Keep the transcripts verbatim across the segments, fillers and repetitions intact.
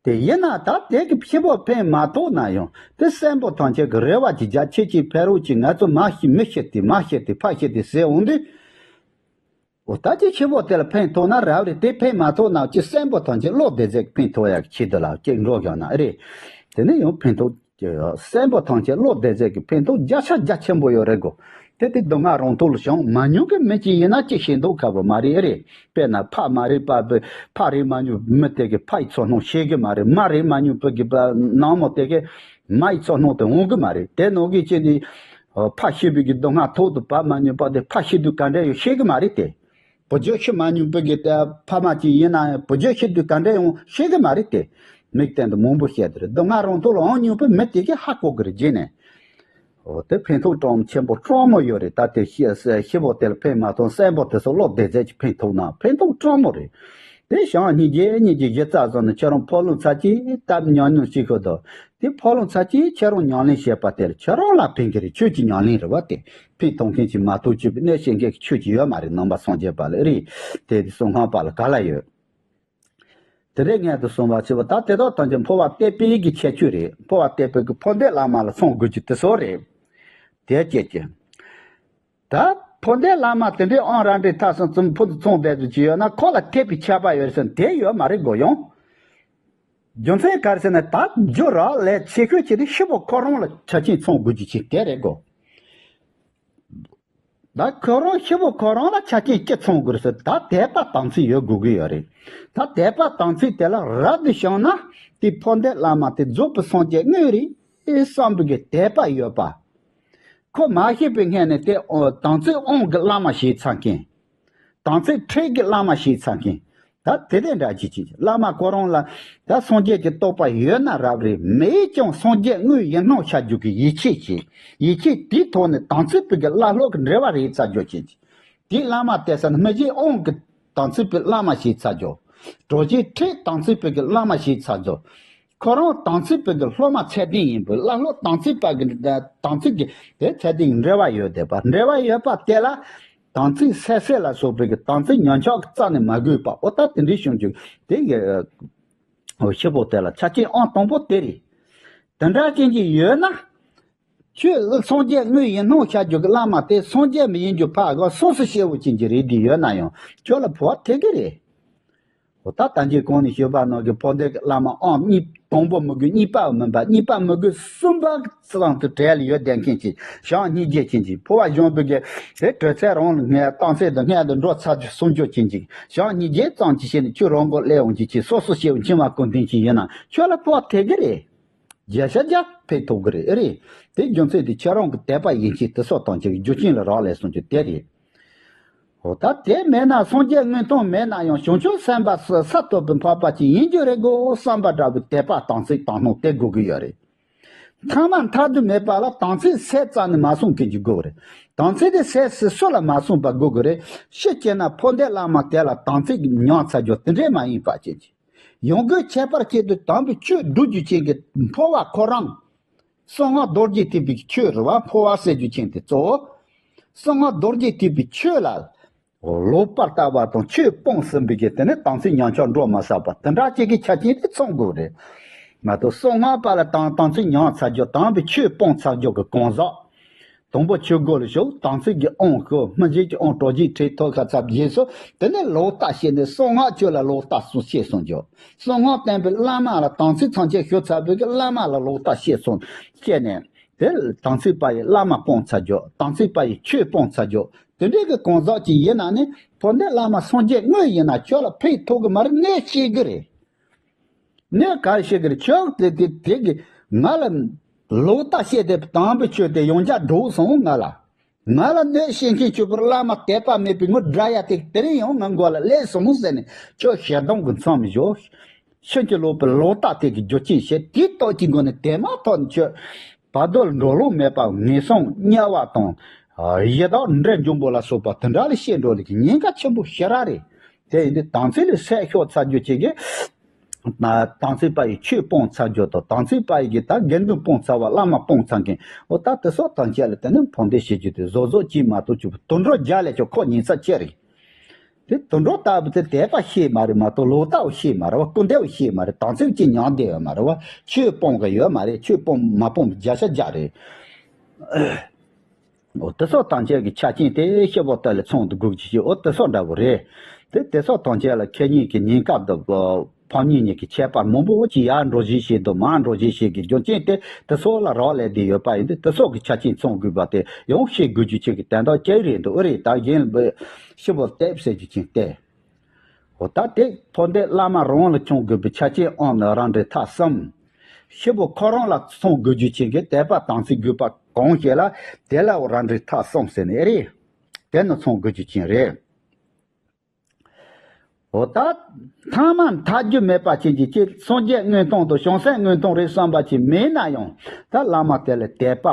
དེ་ཡིན་ན་ད་དེ་གི་ཕྱི་པོ་ཕན་མ་ཐོགས་ན་ཡང་དེ་གསོན་པོ་ཐམས་ཅད་ཀྱི་རེ་བ་གྱི་རྒྱ་ཆེ་ཆེ་ཕ་རོལ་གྱི་ང་ཚོ་མ་ཤི་མི་ཤི་དེ་མ་ཤི་དེ་ཕ་ཤི་དེ་ཟེར་འོང་དུས། འོ་ད་ཅི་ཕྱི་པོ་དེ་ལ་ཕན་ཐོགས་ན་རབ་རེད། དེ་ཕན་མ་ཐོགས་ན་ཅི་གསོན་པོ་ཐམས་ཅད་བློ་བདེ་ཚད་ཀྱི་ཕན་ཐོགས་ཡག་ཆེད་དུ་ལ་ཅིག་འགྲོ་བཞག་ན་ཨེ་རེད། དེ་ནས་ཡང་ཕན་ཐོགས་ཀྱི་ཡོད། གསོན་པོ་ཐམས་ཅད་བློ་བདེ་ཚད་ཀྱི་ཕན་ཐོགས་བརྒྱ་ཆ་བརྒྱ་ཆེན་པོ་ཡོད་རེད་གོ། དེ་དེ་སྡུག་བསྔལ་རང་ཐོག་ལ་བྱུང་མ་མྱོང་གི་མི་གཅིག་ཡིན་ན་ཅི་ཤེས་མདོག་ཁ་པོ་མ་རེད་ཨེ་རེད། དཔེར་ན་ཕ་མ་རེད་པ་བུ་ཕ་རེད་མ་མྱོང་མི་དེ་གི་ཕ་ཡི་ཚོར་སྣང་ཤེས་གི་མ་རེད། མ་རེད་མ་མྱོང་བུ་གི་པ་ནང་མོ་དེ་གི་མ་ཡི་ཚོར་སྣང་དེ་འོང་གི་མ་རེད། དེ་ནང་གི་ཅི་ནི་ཕ་ཤི་བའི་གི་སྡུག་བསྔལ་ཐོག་ཏུ་བབས་མ་མྱོང་པ་དེ་ཕ་ཤི་དུས་ག་འདྲ་ཡོད་ཤེས་གི་མ་རེད་དེ། བུ་རྒྱུད་ཤི་མ་མྱོང་བུ་གི་ཕ་མ་ཅིག་ཡིན་ན་ཡང་བུ་རྒྱུད་ཤི་དུས་ག་འདྲ་ཡོང་ཤེས་གི་མ་རེད་དེ། མིག་སྟེང་དུ་མང་པོ་བཤད་དེ་རེད། སྡུག་བསྔལ་རང་ཐོག་ལ་འོང་མྱོང་བུ་མི་དེ་གི་ཧ་གོ་གི་རེད་རྗེས་ནས། འོ་དེ་ཕན་ཐོགས་གྲངས་ཆེན་པོ་གྲངས་མང་ཡོད་རེད། ད་དེ་ཤི་ཤི་བོ་དེ་ལ་ཕན་མ་ཐོགས་གསོན་པོ་དེ་ཚོ་བློ་བདེ་ཚད་ཀྱི་ཕན་ཐོགས་ན་ཕན་ཐོགས་གྲངས་མང་རེད། དེ་ཞང་སྙིང་རྗེ་སྙིང་རྗེ་གཞི་རྩ་བཟུང་ནས་ཁྱེད་རང་ཕོ་ལུང་ཚ་ཅིག་བཏབ་ཉམས་མྱོང་ཅིག་ཁོ་དོ། དེ་ཕོ་ལུང་ཚ་ཅིག་ཁྱེད་རང་ཉམས་ལེན་བྱེད་པ་དེར་ཁྱེད་རང་ལ་ཕན་གྱི་རེད། ཁྱོད་ཀྱི་ཉམས་ལེན་རེད་བ་དེ། ཕན་ཐོགས་མཁན་གྱི་མ་གཏོགས་ཁྱོད་ཀྱི་གནོད་བྱེད་མཁན་གྱི་ཁྱོད་ཀྱི་ཡོད་མ་རེད། ནང་པ་སངས་རྒྱས་པ་ལ་རེད། དེ་གསང་སྔགས་པ་ལ་ག་ལ་ཡོད། དེ་འདྲའི་ངན་དུ་སོང་བ་ཆེ་བ་ད་དེ་དག་ཐམས་ཅད་འཕོ་བ་གཏད་པའི་གི་ཁྱད་ཆོས་རེད། འཕོ་བ་གཏད་པའི་གི་འཕོ་འདོད་བླ་མ་ལ་ཚང་དགོས་ཀྱི་དེ་ཚོ་རེད། དེ་སྐྱེད་ཀྱི། ད་འཕོ་འདོད་བླ་མ་དེ་འདྲའི་ཨང་ར་འདྲའི་ཐག་སང་ཙམ་ཕུ་དུ་ཚང་བསྡད་དུ་ཅི་ཡོད་ན་ཁོ་ལ་འཐད་པའི་ཆད་པ་ཡོད་ཟེར་དེ་ཡོད་མ་རེད་གོ་ཡོང་། རྒྱུ་མཚན་ག་རེ་ཟེར་ན་ད་རྒྱུ་རག་ལས་ཆེ་ཤོས་ཆེ་དེ་ཤི་བོ་ཁོ་རང་ལ་ཆ་རྐྱེན་ཚང་དགོས་ཀྱི་ཆེ་དེ་རེད་གོ། ད་ཁོ་རང་ཤི་བོ་ཁོ་རང་ལ་ཆ་རྐྱེན་ཅི་ཚང་དགོས་ཟེར་ད་དད་པ་དམ་ཚིག་ཡོད་དགོས་ཀྱི་ཡོད་རེད། ད་དད་པ་དམ་ཚིག་དེ་ལ་རབ་ཏུ་བྱུང་ན་དེ་འཕོ་འདོད་བླ་མ་དེ་རྫོགས་པའི་སངས་རྒྱས་དངོས་རེད་བསམ་པའི་གི་དད་པ་ཡོད་པ། ཁོ་མ་ཤི་བའི་སྔོན་ནས་དེ་དམ་ཚིག་དབང་གི་བླ་མ་ཞིག་ཚང་མཁན། དམ་ཚིག་ཁྲིད་ཀྱི་བླ་མ་ཞིག་ཚང་མཁན། ད་དེ་དེ་འདྲ་ཅིག་ཅིག་བླ་མ་ཁོ་རང་ལ་ད་སངས་རྒྱས་ཀྱི་རྟོགས་པ་ཡོད་ན་རབ་རེད། མེད་ཀྱང་སངས་རྒྱས་དངོས་ཡིན་སྣང་བྱ་རྒྱུ་གི་ཡིད་ཆེས་ཀྱིས་ཡིད་ཆེས་དེའི་ཐོག་ནས་དམ་ཚིག་པའི་གི་བླ་སློབ་ཀྱི་འབྲེལ་བ་རེད་ཚ་རྒྱུ་ཅིག་ཅིག་དེའི་བླ་མ་དེ་ས་ནི་མི་གཞན་དབང་གི་དམ་ཚིག་པའི་བླ་མ་ཞིག་ཚ་རྒྱུ། གྲོགས་ཀྱི་ཁྲིད་དམ་ཚིག་པའི་གི་བླ་མ་ཞིག་ཚ་རྒྱུ། ཁོ་རང་དམ་ཚིག་པའི་གི་སློབ་མ་ཚད་ལྡན་ཡིན་པས་བླ་སློབ་དམ་ཚིག་པ་གི་དམ་ཚིག་གི་དེ་ཚད་ལྡན་གྱི་འབྲེལ་བ་ཡོད་བསྡད་པ་འབྲེལ་བ་ཡོད་པ་དེ་ལ། དམ་ཚིག་སད་སེར་ལ་སོགས་པའི་གི་དམ་ཚིག་ཉམས་ཆག་རྩ་ནས་མ་དགོས་པ་འོ་ད་དེ་འདྲའི་བྱུང་རྒྱུ་དེ་གི་ཤི་བོ་དེ་ལ་ཆ་རྐྱེན་ཨང་དང་པོ་དེ་རེད། དེ་འདྲ་ཅན་གྱི་ཡོད་ན། ཁྱོད་སངས་རྒྱས་དངོས་ཡིན་སྣང་བྱ་རྒྱུ་གི་བླ་མ་དེ་སངས་རྒྱས་མི་ཡིན་རྒྱུ་ཕ་གི་སོ་སོ་སྐྱེ་བོ་ཅན་གྱི་རེད་དེ་ཡོད་ན་ཡང་ཁྱོད་ལ་འཕོ་བ་ཐེབས་ཀྱི་རེད། འོ་ད་ད་གིན་གོང་ནས་ཞུས་པ་ནང་གི་འཕོ་འདོད་ཀྱི་བླ་མ་ཨང་གཉིས་དང་པོ་མི་དགོས་གཉིས་པ་མིན་པ་གཉིས་པ་མི་དགོས་གསུམ་པ་ཙམ་དུ་གྲལ་ལ་ཡོད་བསྡད་མཁན་ཅིག་བྱམས་སྙིང་རྗེ་ཅན་ཅིག་འཕོ་བ་གཞོན་པའི་གི་དེ་དྲོད་ཚད་རང་ལ་སྔས་གཏམ་ཚད་དུ་སྔས་དུ་འགྲོ་ཚར་རྒྱུ་སོང་རྒྱུ་ཅན་ཅིག་བྱམས་སྙིང་རྗེ་ཙམ་གྱིས་བྱས་ནས་ཁྱོད་རང་མགོ་སླེབས་འོང་གི་ཅིག་སོ་སོ་སྐྱེ་བོ་འཆིང་བ་ཀུན་ལྡན་ཅིག་ཡིན་ན་ཁྱོད་ལ་འཕོ་བ་ཐེབས་ཀྱི་རེད། བརྒྱ་ཆ་བརྒྱ་ཕན་ཐོགས་ཀྱི་རེད་ཨེ་རེད། དེ་རྒྱུ་མཚན་དེ་ཁྱེད་རང་གི་དད་པ་ཡིད་ཆེས་དེ་སོགས་དང་བཅས་ཀྱི་རྒྱུ་རྐྱེན་ལ་རག་ལས་སོང་རྒྱུ་དེ་རེད། འོ་ད་དེ་མེད་ན་སངས་རྒྱས་དངོས་དོན་མེད་ན་ཡང་བྱང་ཆུབ་སེམས་དཔའ་སུ་ས་ཐོབ་པའི་འཕགས་པ་ཅིག་ཡིན་རྒྱུ་རེད་གོ་བསམ་པ་འདྲ་བའི་དད་པ་དམ་ཚིག་དང་སྣང་དེ་དགོས་ཀྱི་ཡོད་རེད། ཐ་མ་མཐའ་དུ་མེད་པ་ལ་དམ་ཚིག་སད་རྩ་ནས་མ་སོང་མཁན་ཅིག་དགོས་ཀྱི་རེད། དམ་ཚིག་དེ་སད་སུ་སུ་ལ་མ་སོང་པ་དགོས་ཀྱི་རེད། ཤི་སྐྱེས་ན་འཕོ་འདོད་བླ་མ་དེ་ལ་དམ་ཚིག་ཉམས་ཚར་རྒྱུ་དེ་འདྲས་མ་ཡིན་པ་ཅན་ཅིག་ཡང་སྒོས་ཁྱད་པར་ཆེད་དུ་དམ་པའི་ཆོས་སྒྲུབ་རྒྱུ་ཅན་གྱི་འཕོ་བ་ཁོ་རང་། གསང་སྔགས་རྡོ་རྗེ་ཐེག་པའི་ཆོས་རེད་བ། འཕོ་བ་ཟེར་རྒྱུ་ཅན་དེ་གཙོ་བོ། གསང་སྔགས་རྡོ་རྗེ་ཐེག་པའི་ཆོས་ལ། ལོག་པར་ལྟ་བ་དང་ཆོས་སྤངས་ཟིན་པའི་གི་དེ་ནི་དམ་ཚིག་ཉམས་ཆག་འགྲོ་མ་བསགས་པ་དེ་འདྲ་ཅིག་གི་ཆ་རྐྱེན་དེ་ཚང་དགོས་རེད། མ་གཏོགས་གསང་སྔགས་པ་ལ་དང་དམ་ཚིག་ཉམས་ཚར་རྒྱུ་དམ་པའི་ཆོས་སྤངས་ཚར་རྒྱུ་གི་གང་ཟག་དང་པོ་ཆོས་སྒོ་ལ་ཞུགས་དམ་ཚིག་གི་དབང་ཞུ་སྨིན་བྱེད་ཀྱི་དབང་གྲོལ་གྱི་ཁྲིད་ཐོབ་ཁ་ཚབ་རྗེས་སུ་དེ་ནས་ལོག་ལྟ་བྱས་ནས་གསང་སྔགས་ཆོས་ལ་ལོག་ལྟ་སུ་བྱས་སོང་རྒྱུ། གསང་སྔགས་བསྟན་པའི་བླ་མ་ལ་དམ་ཚིག་ཚང་ཆེན་ཞུ་ཚར་བའི་གི་བླ་མ་ལ་ལོག་ལྟ་བྱས་སོང་བྱས་ནས་དེ་དམ་ཚིག་པ་ཡི་བླ་མ་སྤོང་ཚར་རྒྱུ་དམ་ཚིག་པ་ཡི་ཆོས་སྤོང་ཚར་རྒྱུ་དེ་འདྲའི་གི་གང་ཟག་ཅིག་ཡིན་ན་ནི་འཕོ་འདོད་བླ་མ་སངས་རྒྱས་དངོས་ཡིན་ན་ཁྱོད་ལ་ཕན་ཐོགས་གི་མ་རེད། ངས་ཤེས་གི་རེད། ངས་ག་རེ་བཤད་ཀྱི་རེད། ཁྱོད་དེ་དེ་དེ་གི་ང་ལ་ལོག་ལྟ་བཤད་དེ་དམ་པའི་ཆོས་དེ་ཡང་བསྐྱར་སྒྲོག་སོང་ང་ལ། ང་ལ་གནོད་བྱེད་མཁན་ཆོས་པར་བླ་མ་དད་པ་མེད་པའི་ངུ་དགྲ་ཡ་དེ་དེ་རིང་ཡང་ང་མགོ་ལ་སླེབས་སོང་ཟེར་ནས་ཁྱོད་ཞེ་སྡང་གི་མཚམས་བཞོ། ཕྱིན་ཅི་ལོག་པའི་ལོག་ལྟ་དེ་གི་རྒྱུ་རྐྱེན་བྱེད་དེའི་སྟོབས་ཀྱི་སྒོ་ནས་དེ་མ་ཐག་ནས་ཁྱོད་བར་དོ་ལ་འགྲོ་ལོང་མེད་པ་ངན་སོང་དམྱལ་བ་དང་། ཡི་དྭགས་འདྲེ་འབྱུང་པོ་ལ་སོགས་པ་དེ་འདྲ་ལ་སྐྱེ་འགྲོ་ལ་གི་ཉེན་ཁ་ཆེན་པོ་ཞེ་དྲག་རེད། དེ་ཡིན་དུས་དམ་ཚིག་ལ་སད་ཤོར་ཚར་རྒྱུ་བྱེད་ཀྱི། དམ་ཚིག་པ་ཡི་ཆོས་སྤོང་ཚར་རྒྱུ་དང་དམ་ཚིག་པ་ཡི་གི་ད་དགེ་འདུན་སྤོང་ཚར་བ་བླ་མ་སྤོང་ཚར་མཁན་འོ་ད་དེ་སོགས་དང་བཅས་ལ་དེ་ནི་འཕོ་འདོད་བྱེད་རྒྱུ་དེ་བཟོ་བཟོ་གྱིས་མ་གཏོགས་ཆུ་བོ་དུད་འགྲོ་བརྒྱ་ལས་ཀྱང་ཁོ་ཉིན་ཚ་ཆེ་རེད། དེ་དུད་འགྲོ་ལྟ་བུ་དེ་དད་པ་ཤེས་མ་རེད་མ་གཏོགས་ལོག་ལྟ་བ་ཤེས་མ་རེད་བ། སྐུར་འདེབས་ཤེས་མ་རེད། དམ་ཚིག་ཅིག་ཉམས་བསྡད་ཡོད་མ་རེད་བ། ཆོས་སྤོང་གི་ཡོད་མ་རེད། ཆོས་སྤོང་མ་སྤོང་བརྒྱ་ཆ་བརྒྱ་རེད། འོ་དེ་སོགས་དང་བཅས་ཀྱི་ཆ་རྐྱེན་དེ་སྐྱེ་བོ་དག་ལ་ཚང་དུ་དགོས་ཀྱི་ཞིག་འོ་དེ་སོགས་འདྲ་བོ་རེད། དེ་དེ་སོགས་དང་བཅས་ལ་ཁེ་གཉིས་ཀྱི་ཉེན་ཁ་དང་ཕམ་ཉེས་གཉིས་ཀྱི་ཁྱད་པར་མང་པོ་ཅིག་ཡར་འགྲོ་བཞིན་བྱེད་དང་མར་འགྲོ་བཞིན་བྱེད་ཀྱི་རྒྱུ་རྐྱེན་དེ་དེ་སོགས་ལ་རག་ལས་བསྡད་ཡོད་པ་ཡིན་དུས་དེ་སོགས་ཀྱི་ཆ་རྐྱེན་ཚང་དགོས་པ་དེ་ཡང་ཤེས་དགོས་རྒྱུ་ཅིག་གི་དོན་དག་ཅིག་རེད་འདུག་ཨེ་རེད། ད་གཞན་ལ་སྐྱེ་བོ་དེ་ཟེར་རྒྱུ་ཅིག་སྟེ། འོ་ད་དེ་ཕོ་འདས་བླ་མ་རང་ལ་ཚང་དགོས་པའི་ཆ་རྐྱེན་ཨང་ནི་རང་འདྲའི་ཐ་གསུམ། སྐྱེ་བོ་ཁོ་རང་ལ་ཚང་དགོས་རྒྱུ་ཅན་གྱི་དད་པ་དམ་ཚིག་དགོས་པ་གང་ཞིག་ལ་དེ་ལའོ་རང་འདྲའི་ཐ་གསུམ་ཟེར་ནི་ཨེ་རེད། དེ་ནི་ཚང་དགོས་རྒྱུ་ཅན་རེད། འོ་ད་ཐ་མ་མཐའ་རྒྱུ་མེད་པ་ཅན་གྱི་ཅིག་སངས་རྒྱས་དངོས་སྟོང་དང་བྱང་སེམས་དངོས་སྟོང་རེད་བསམ་པ་ཅིག་མེད་ན་ཡང་ད་བླ་མ་དེ་ལ་དད་པ།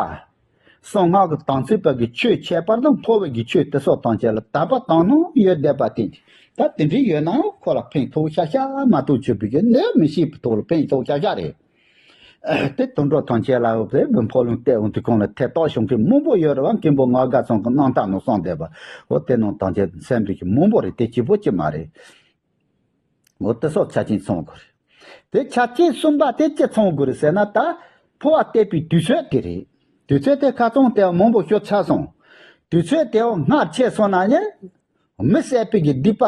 གསང་སྔགས་ཀྱི་དམ་ཚིག་པ་གི་ཆོས་ཁྱད་པར་དུ་འཕོ་བའི་གི་ཆོས་དེ་སོགས་དང་བཅས་ལ་དད་པ་དག་སྣང་ཡོད་བསྡད་པ་དེ་ད་དེ་འདྲའི་ཡོད་ན་ཁོ་ལ་ཕན་ཐོགས་ཤ་ཤ་མ་གཏོགས་ཆོས་པའི་གི་གནོད་མི་ཤེས་པའི་ཐོག་ལ་ཕན་ཐོགས་ཤ་ཤ་རེད། དེ་དུད་འགྲོ་ཐམས་ཅད་ལ་འོ་དེ་འཕོ་ལུང་བལྟས་འོང་དུས་ཁོང་ལ་ཐེ་གཏོགས་བྱུང་མཁན་མང་པོ་ཡོད་རེད་བ། མཁན་པོ་ངག་དགའ་ཚང་གི་རྣམ་ཐར་ནང་གསུངས་བསྡད་པ་འོ་དེ་ནང་དང་བཅས་སེམས་པའི་གི་མང་པོ་རེད། དེ་གཅིག་པོ་གཅིག་མ་རེད། འོ་དེ་སོགས་ཆ་རྐྱེན་ཚང་དགོས་རེད། དེ་ཆ་རྐྱེན་གསུམ་པ་དེ་ཅི་ཚང་དགོས་རེད་ཟེར་ན་ད་འཕོ་བ་བལྟས་པའི་དུས་ཚོད་དེ་རེད། དུས་ཚོད་དེ་ཁ་ཚང་དེ་མང་པོ་ཤོར་ཚར་སོང་། དུས་ཚོད་དེ་སྔར་ཆད་སོང་ན་ནི་མི་བསད་པའི་གི་སྡིག་པ་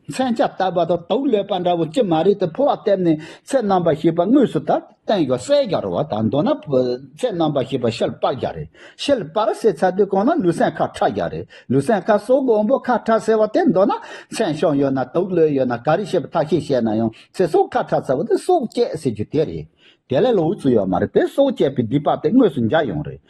མཚོན་ཆ་བཏབ་པ་དང་དུག་ལོས་པ་འདྲ་བོ་ཅི་མ་རེད་དེ་འཕོ་བ་བལྟས་ནས་ཚེ་རྣམ་པར་ཤེས་པ་དངོས་སུ་ད་བསྟན་ཡོད་གསལ་རྒྱག་རེད་བ། ད་མདོར་ན་ཚེ་རྣམ་པར་ཤེས་པ་ཤེལ་སྤར་རྒྱག་རེད། ཤེལ་སྤར་ཟེར་ཚར་དུས་གང་ན་ལུས་སེམས་ཁ་ཁྲལ་རྒྱག་རེད། ལུས་སེམས་ཁ་སྲོག་གི་དབང་པོ་ཁ་ཁྲལ་ཟེར་བ་དེ་མདོར་ན་མཚན་བྱང་ཡོད་ན་དུག་ལོས་ཡོད་ན་ག་རེ་བྱེད་པ་ཐབས་ཤེས་བྱས་ན་ཡང་ཚེ་སྲོག་ཁ་ཁྲལ་ཚར་བ་དེ་སྲོག་བཅད་ཟེར་རྒྱུ་དེ་རེད། དེ་ལས་ལོག་ཚུལ་ཡོད་མ་རེད། དེ་སྲོག་བཅད་པའི་སྡིག་པ་དེ་དངོས་སུ་འཇལ་ཡོང་རེད།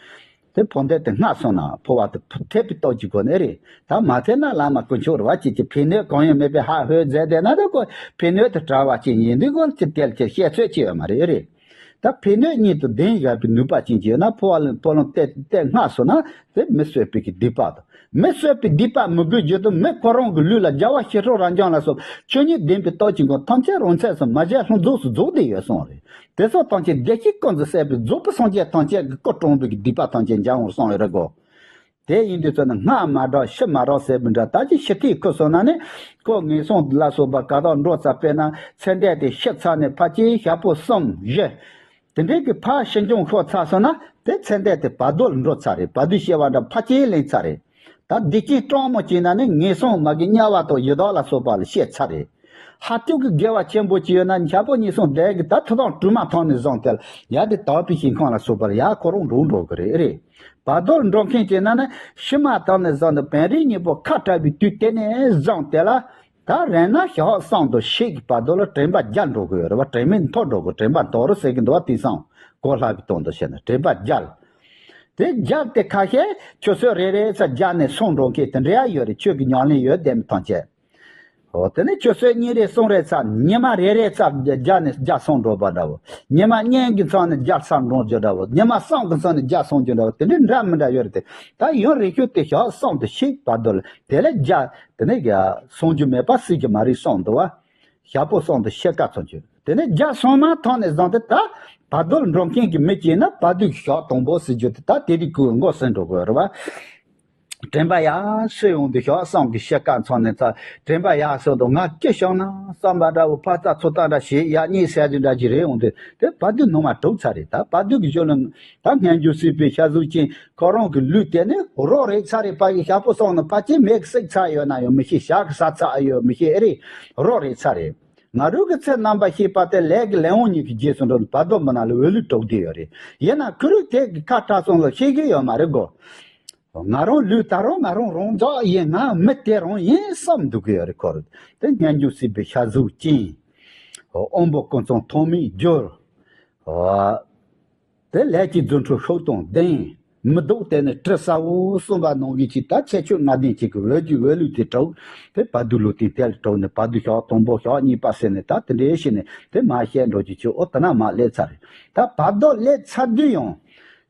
དེ་འཕོ་འདོད་དེ་སྔ་སོང་ན་འཕོ་བ་དེ་ཐེབས་པའི་སྟོབས་ཀྱི་སྒོ་ནས་རེད། ད་མ་ཐེབས་ན་བླ་མ་དཀོན་མཆོག་རེད་བ་ཅིག་གི་ཕན་གནོད་གང་ཡང་མེད་པའི་ཧ་ཧོས་མཛད་བསྡད་ན་ད་ཁོ་ཕན་གནོད་དེ་བྲལ་བ་ཅིག་ཡིན་དུས་ཁོ་ཅི་དེ་ལ་ཅི་བཤད་ཚོད་ཅི་ཡོད་མ་རེད་རེད། ད་ཕན་གནོད་གཉིས་དང་ལྡན་བཞག་པའི་ནུས་པ་ཅན་གྱི་ཡོད་ན་འཕོ་བ་ལ་འཕོ་ལུང་བལྟས་བལྟས་སྔ་སོང་ན་དེ་མི་གསོད་པའི་གི་སྡིག་པ་དང་། མི་གསོད་པའི་སྡིག་པ་མི་དགོས་རྒྱུ་དང་མི་ཁོ་རང་གི་ལུས་ལ་རྒྱལ་བ་ཞི་ཁྲོ་རབ་འབྱམས་ལ་སོགས་ཆོས་ཉིད་ལྡན་པའི་སྟོབས་ཀྱི་སྒོ་ཐམས་ཅད་རང་ཚད་སུ་མ་བཞག་ལྷུང་འཛུགས་སུ་རྫོགས་ཏེ་ཡོད་གསུངས་རེད། དེ་སོགས་ཐམས་ཅད་བདེ་སྐྱིད་ཀུན་ཏུ་བསད་པའི་རྫོགས་པའི་སངས་རྒྱས་ཐམས་ཅད་ཀྱི་སྐུ་དྲང་པོའི་སྡིག་པ་ཐམས་ཅད་འཇམ་པོར་སོང་བའི་རེ་གོ། དེ་ཡིན་དུས་ཚོད་ན་སྔ་མ་འགྲོ་ཕྱི་མ་རོ་ཟེར་བའི་འདྲ་ད་ཅི་ཕྱི་ཐིག་ཁུ་སོང་ན་ནི་ཁོ་ངན་སོང་ལ་སོགས་པ་ག་དོག་འགྲོ་ཚར་པས་ན་ཚེ་འདས་དེ་ཤི་ཚར་ནས་ཕལ་ཆེར་ཞག་པོ་གསུམ་བཞི། དེ་འདྲའི་གི་ཕར་ཕྱིར་འབྱུང་ཤོར་ཚར་སོང་ན་དེ་ཚེ་འདས་དེ་བར་དོ་ལ་འགྲོ་ཚར་རེད། བར་དོའི་སྐྱེ་བ་འདྲ་ཕལ་ཆེར་ལེན་ཚར་རེད། ད་སྡིག་ཅན་སྤྲང་མོ་བྱས་ན་ནི་ངན་སོང་མ་གི་དམྱལ་བ་དང་ཡི་དྭགས་ལ་སོགས་པ་ལ་སྐྱེས་ཚར་རེད། ཧ་ཅང་གི་དགེ་བ་ཆེན་པོ་ཅིག་ཡོད་ན་འཆར་པོ་གཉིས་གསུམ་བསྡད་གི་ད་ཐུབ་ཐང་དྲུག་མ་ཐོན་ནས་བཟུང་སྟེ་ཡ་དེ་དག་པའི་ཞིང་ཁམས་ལ་སོགས་པར་ཡ་ཁོ་རང་འགྲོ་འགྲོ་གི་རེད་རེད། བར་དོ་ལ་འགྲོ་མཁན་བྱས་ན་ནི་ཕྱི་མ་ཐོན་ནས་བཟུང་སྟེ་བན་རི་གཉིས་པོ་ཁ་བྲལ་བའི་དུས་དེ་ནས་བཟུང་སྟེ་ལ། ད་རེས་ན་ཞག་གསུམ་དང་ཕྱེད་ཀྱི་བར་དོ་ལ་དྲན་པ་བརྒྱལ་འགྲོ་གི་ཡོད་རེད་བ། དྲན་མེད་མཐོ་འགྲོ་གི་དྲན་པ་མཐོ་རུ་ཟེར་གི་འདུག་བ། དེང་སང་གོ་སླ་བའི་དོན་དུ་བཤད་ན་དྲན་པ་བརྒྱལ། དེ་བརྒྱལ་ཏེ་ཁ་ཤས་ཆུ་ཚོད་རེ་རེ་ཙམ་བརྒྱལ་ནས་སོང་འགྲོ་མཁན་དེ་འདྲ་ཡང་ཡོད་རེད། ཆོས་ཀྱི་ཉམས་ལེན་ཡོད་བསྡད་མི་ཐམས་ཅད། འོ་དེ་ནས་ཆུ་ཚོད་གཉིས་རེ་གསུམ་རེ་ཙམ་ཉི་མ་རེ་རེ་ཙམ་བརྒྱལ་ནས་བརྒྱལ་སོང་འགྲོ་བ་འདྲ་བོ། ཉི་མ་གཉིས་ཀྱི་མཚམས་ནས་བརྒྱལ་སོང་འགྲོ་རྒྱུ་འདྲ་བོ། ཉི་མ་གསུམ་གྱི་མཚམས་ནས་བརྒྱལ་སོང་རྒྱུ་འདྲ་བོ། དེ་འདྲའི་འདྲ་མི་འདྲ་ཡོད་རེད་དེ། ད་ཡུན་རིང་ཤོས་དེ་ཞག་གསུམ་དང་ཕྱེད་བར་དོ་ལ་དེ་ལས་བརྒྱལ། དེ་ནས་ཡ་སོང་རྒྱུ་མེད་པ་སྲིད་ཀྱི་མ་རེད་གསུངས་འདུག་བ། ཞག་པོ་གསུམ་དང་ཕྱེད་ཀ་ཚོ་བྱོས། དེ་ནས་བརྒྱལ་སོང་མ་ཐག་ནས་བཟུང་སྟེ་ད་བར་དོ་ལ་འགྲོ་མཁན་གྱི་མི་སྐྱེས་ན་བར་དོའི་ཞག་དང་པོ་ཟེར་རྒྱུ་དེ་ད་དེ་རིགས་ཀུན་མགོ་ཟིན་འགྲོ་དགོས་རེད་བ། དྲན་པ་ཡར་སོས་ཡོང་དུས་ཞག་གསུམ་གྱི་ཕྱེད་ཀ་ཚོ་ནས་ད་དྲན་པ་ཡར་སོས་འདུག་ང་སྐྱིད་བྱུང་ན་བསམ་པ་འདྲ་བོ་ཕར་ལྟ་ཚུར་ལྟ་འདྲ་བྱེད་ཡག་ཉེས་ཟེར་རྒྱུ་འདྲ་ཅིག་རེད་འོང་དུས་དེ་བར་དོའི་ནང་མ་གྲུབ་ཚར་རེད། ད་བར་དོ་གི་གཞུང་ལ་ད་སྙན་བརྒྱུད་སྲིད་པའི་ཤ་གཟུགས་ཅན། ཁོ་རང་གི་ལུས་དེ་ནི་རོ་རེག་ཚར་རེད། ཕ་གི་ཞག་པོ་སོང་ན་ཕལ་ཆེར་མེ་གིས་བསྲེགས་ཚར་ཡོད་ན་ཡང་མི་ཤེས། ཞག་གིས་ཟ་ཚར་ཡོད་མི་ཤེས་ཨེ་རེད། རོ་རེག་ཚར་རེད། ང་རང་གི་ཚེ་རྣམ་པར་ཤེས་པ་དེ་ལས་ཀྱི་ལས་དབང་གཉིས་ཀྱི་རྗེས་སུ་འགྲོ་ནས་བར་དོ་མི་སྣང་ལ་འོད་ལུས་གྲུབ་བསྡད་ཡོད་རེད། ཡིན་ན་ཁོ་རང་དེ་གི་ཁ་བྲལ་སོང་ལ་ཤེས་ཀྱི་ཡོད་མ་རེད་གོ། ང་རང་ལུས་ད་རུང་ང་རང་རང་འཇགས་ཡིན། ང་མི་དེ་རང་ཡིན་བསམ་འདུག་གི་ཡོད་རེད། ཁོ་རང་དེ་སྙན་བརྒྱུད་སྲིད་པའི་ཤ་གཟུགས་ཅན། དབང་པོ་ཀུན་ཚང་ཐོགས་མེད་འགྱུར། དེ་ལས་ཀྱི་རྫུ་འཕྲུལ་ཤུགས་དང་ལྡན། མི་ལྡོག་དེ་ནི་དྲི་ཟ་བོ་གསུངས་པ་ནང་བཞིན་གྱི་ད་ཁྱད་ཆོས་ལྔ་ལྡན་གཅིག་གི་འོད་ཀྱི་འོད་ལུས་དེ་གྲུབ། དེ་བར་དོའི་ལུས་རྟེན་དེ་ལ་གྲུབ་ནས་བར་དོའི་ཞག་དང་པོ་ཞག་གཉིས་པ་ཟེར་ནས་ད་དེ་འདྲའི་བྱས་ནས་དེ་མར་བཤད་འགྲོ་རྒྱུ་ཅིག་འོ་དེ་ན་མར་སླེབས་ཚར་རེད། ད་བར་དོ་སླེབས་ཚར་དུས་ཡང་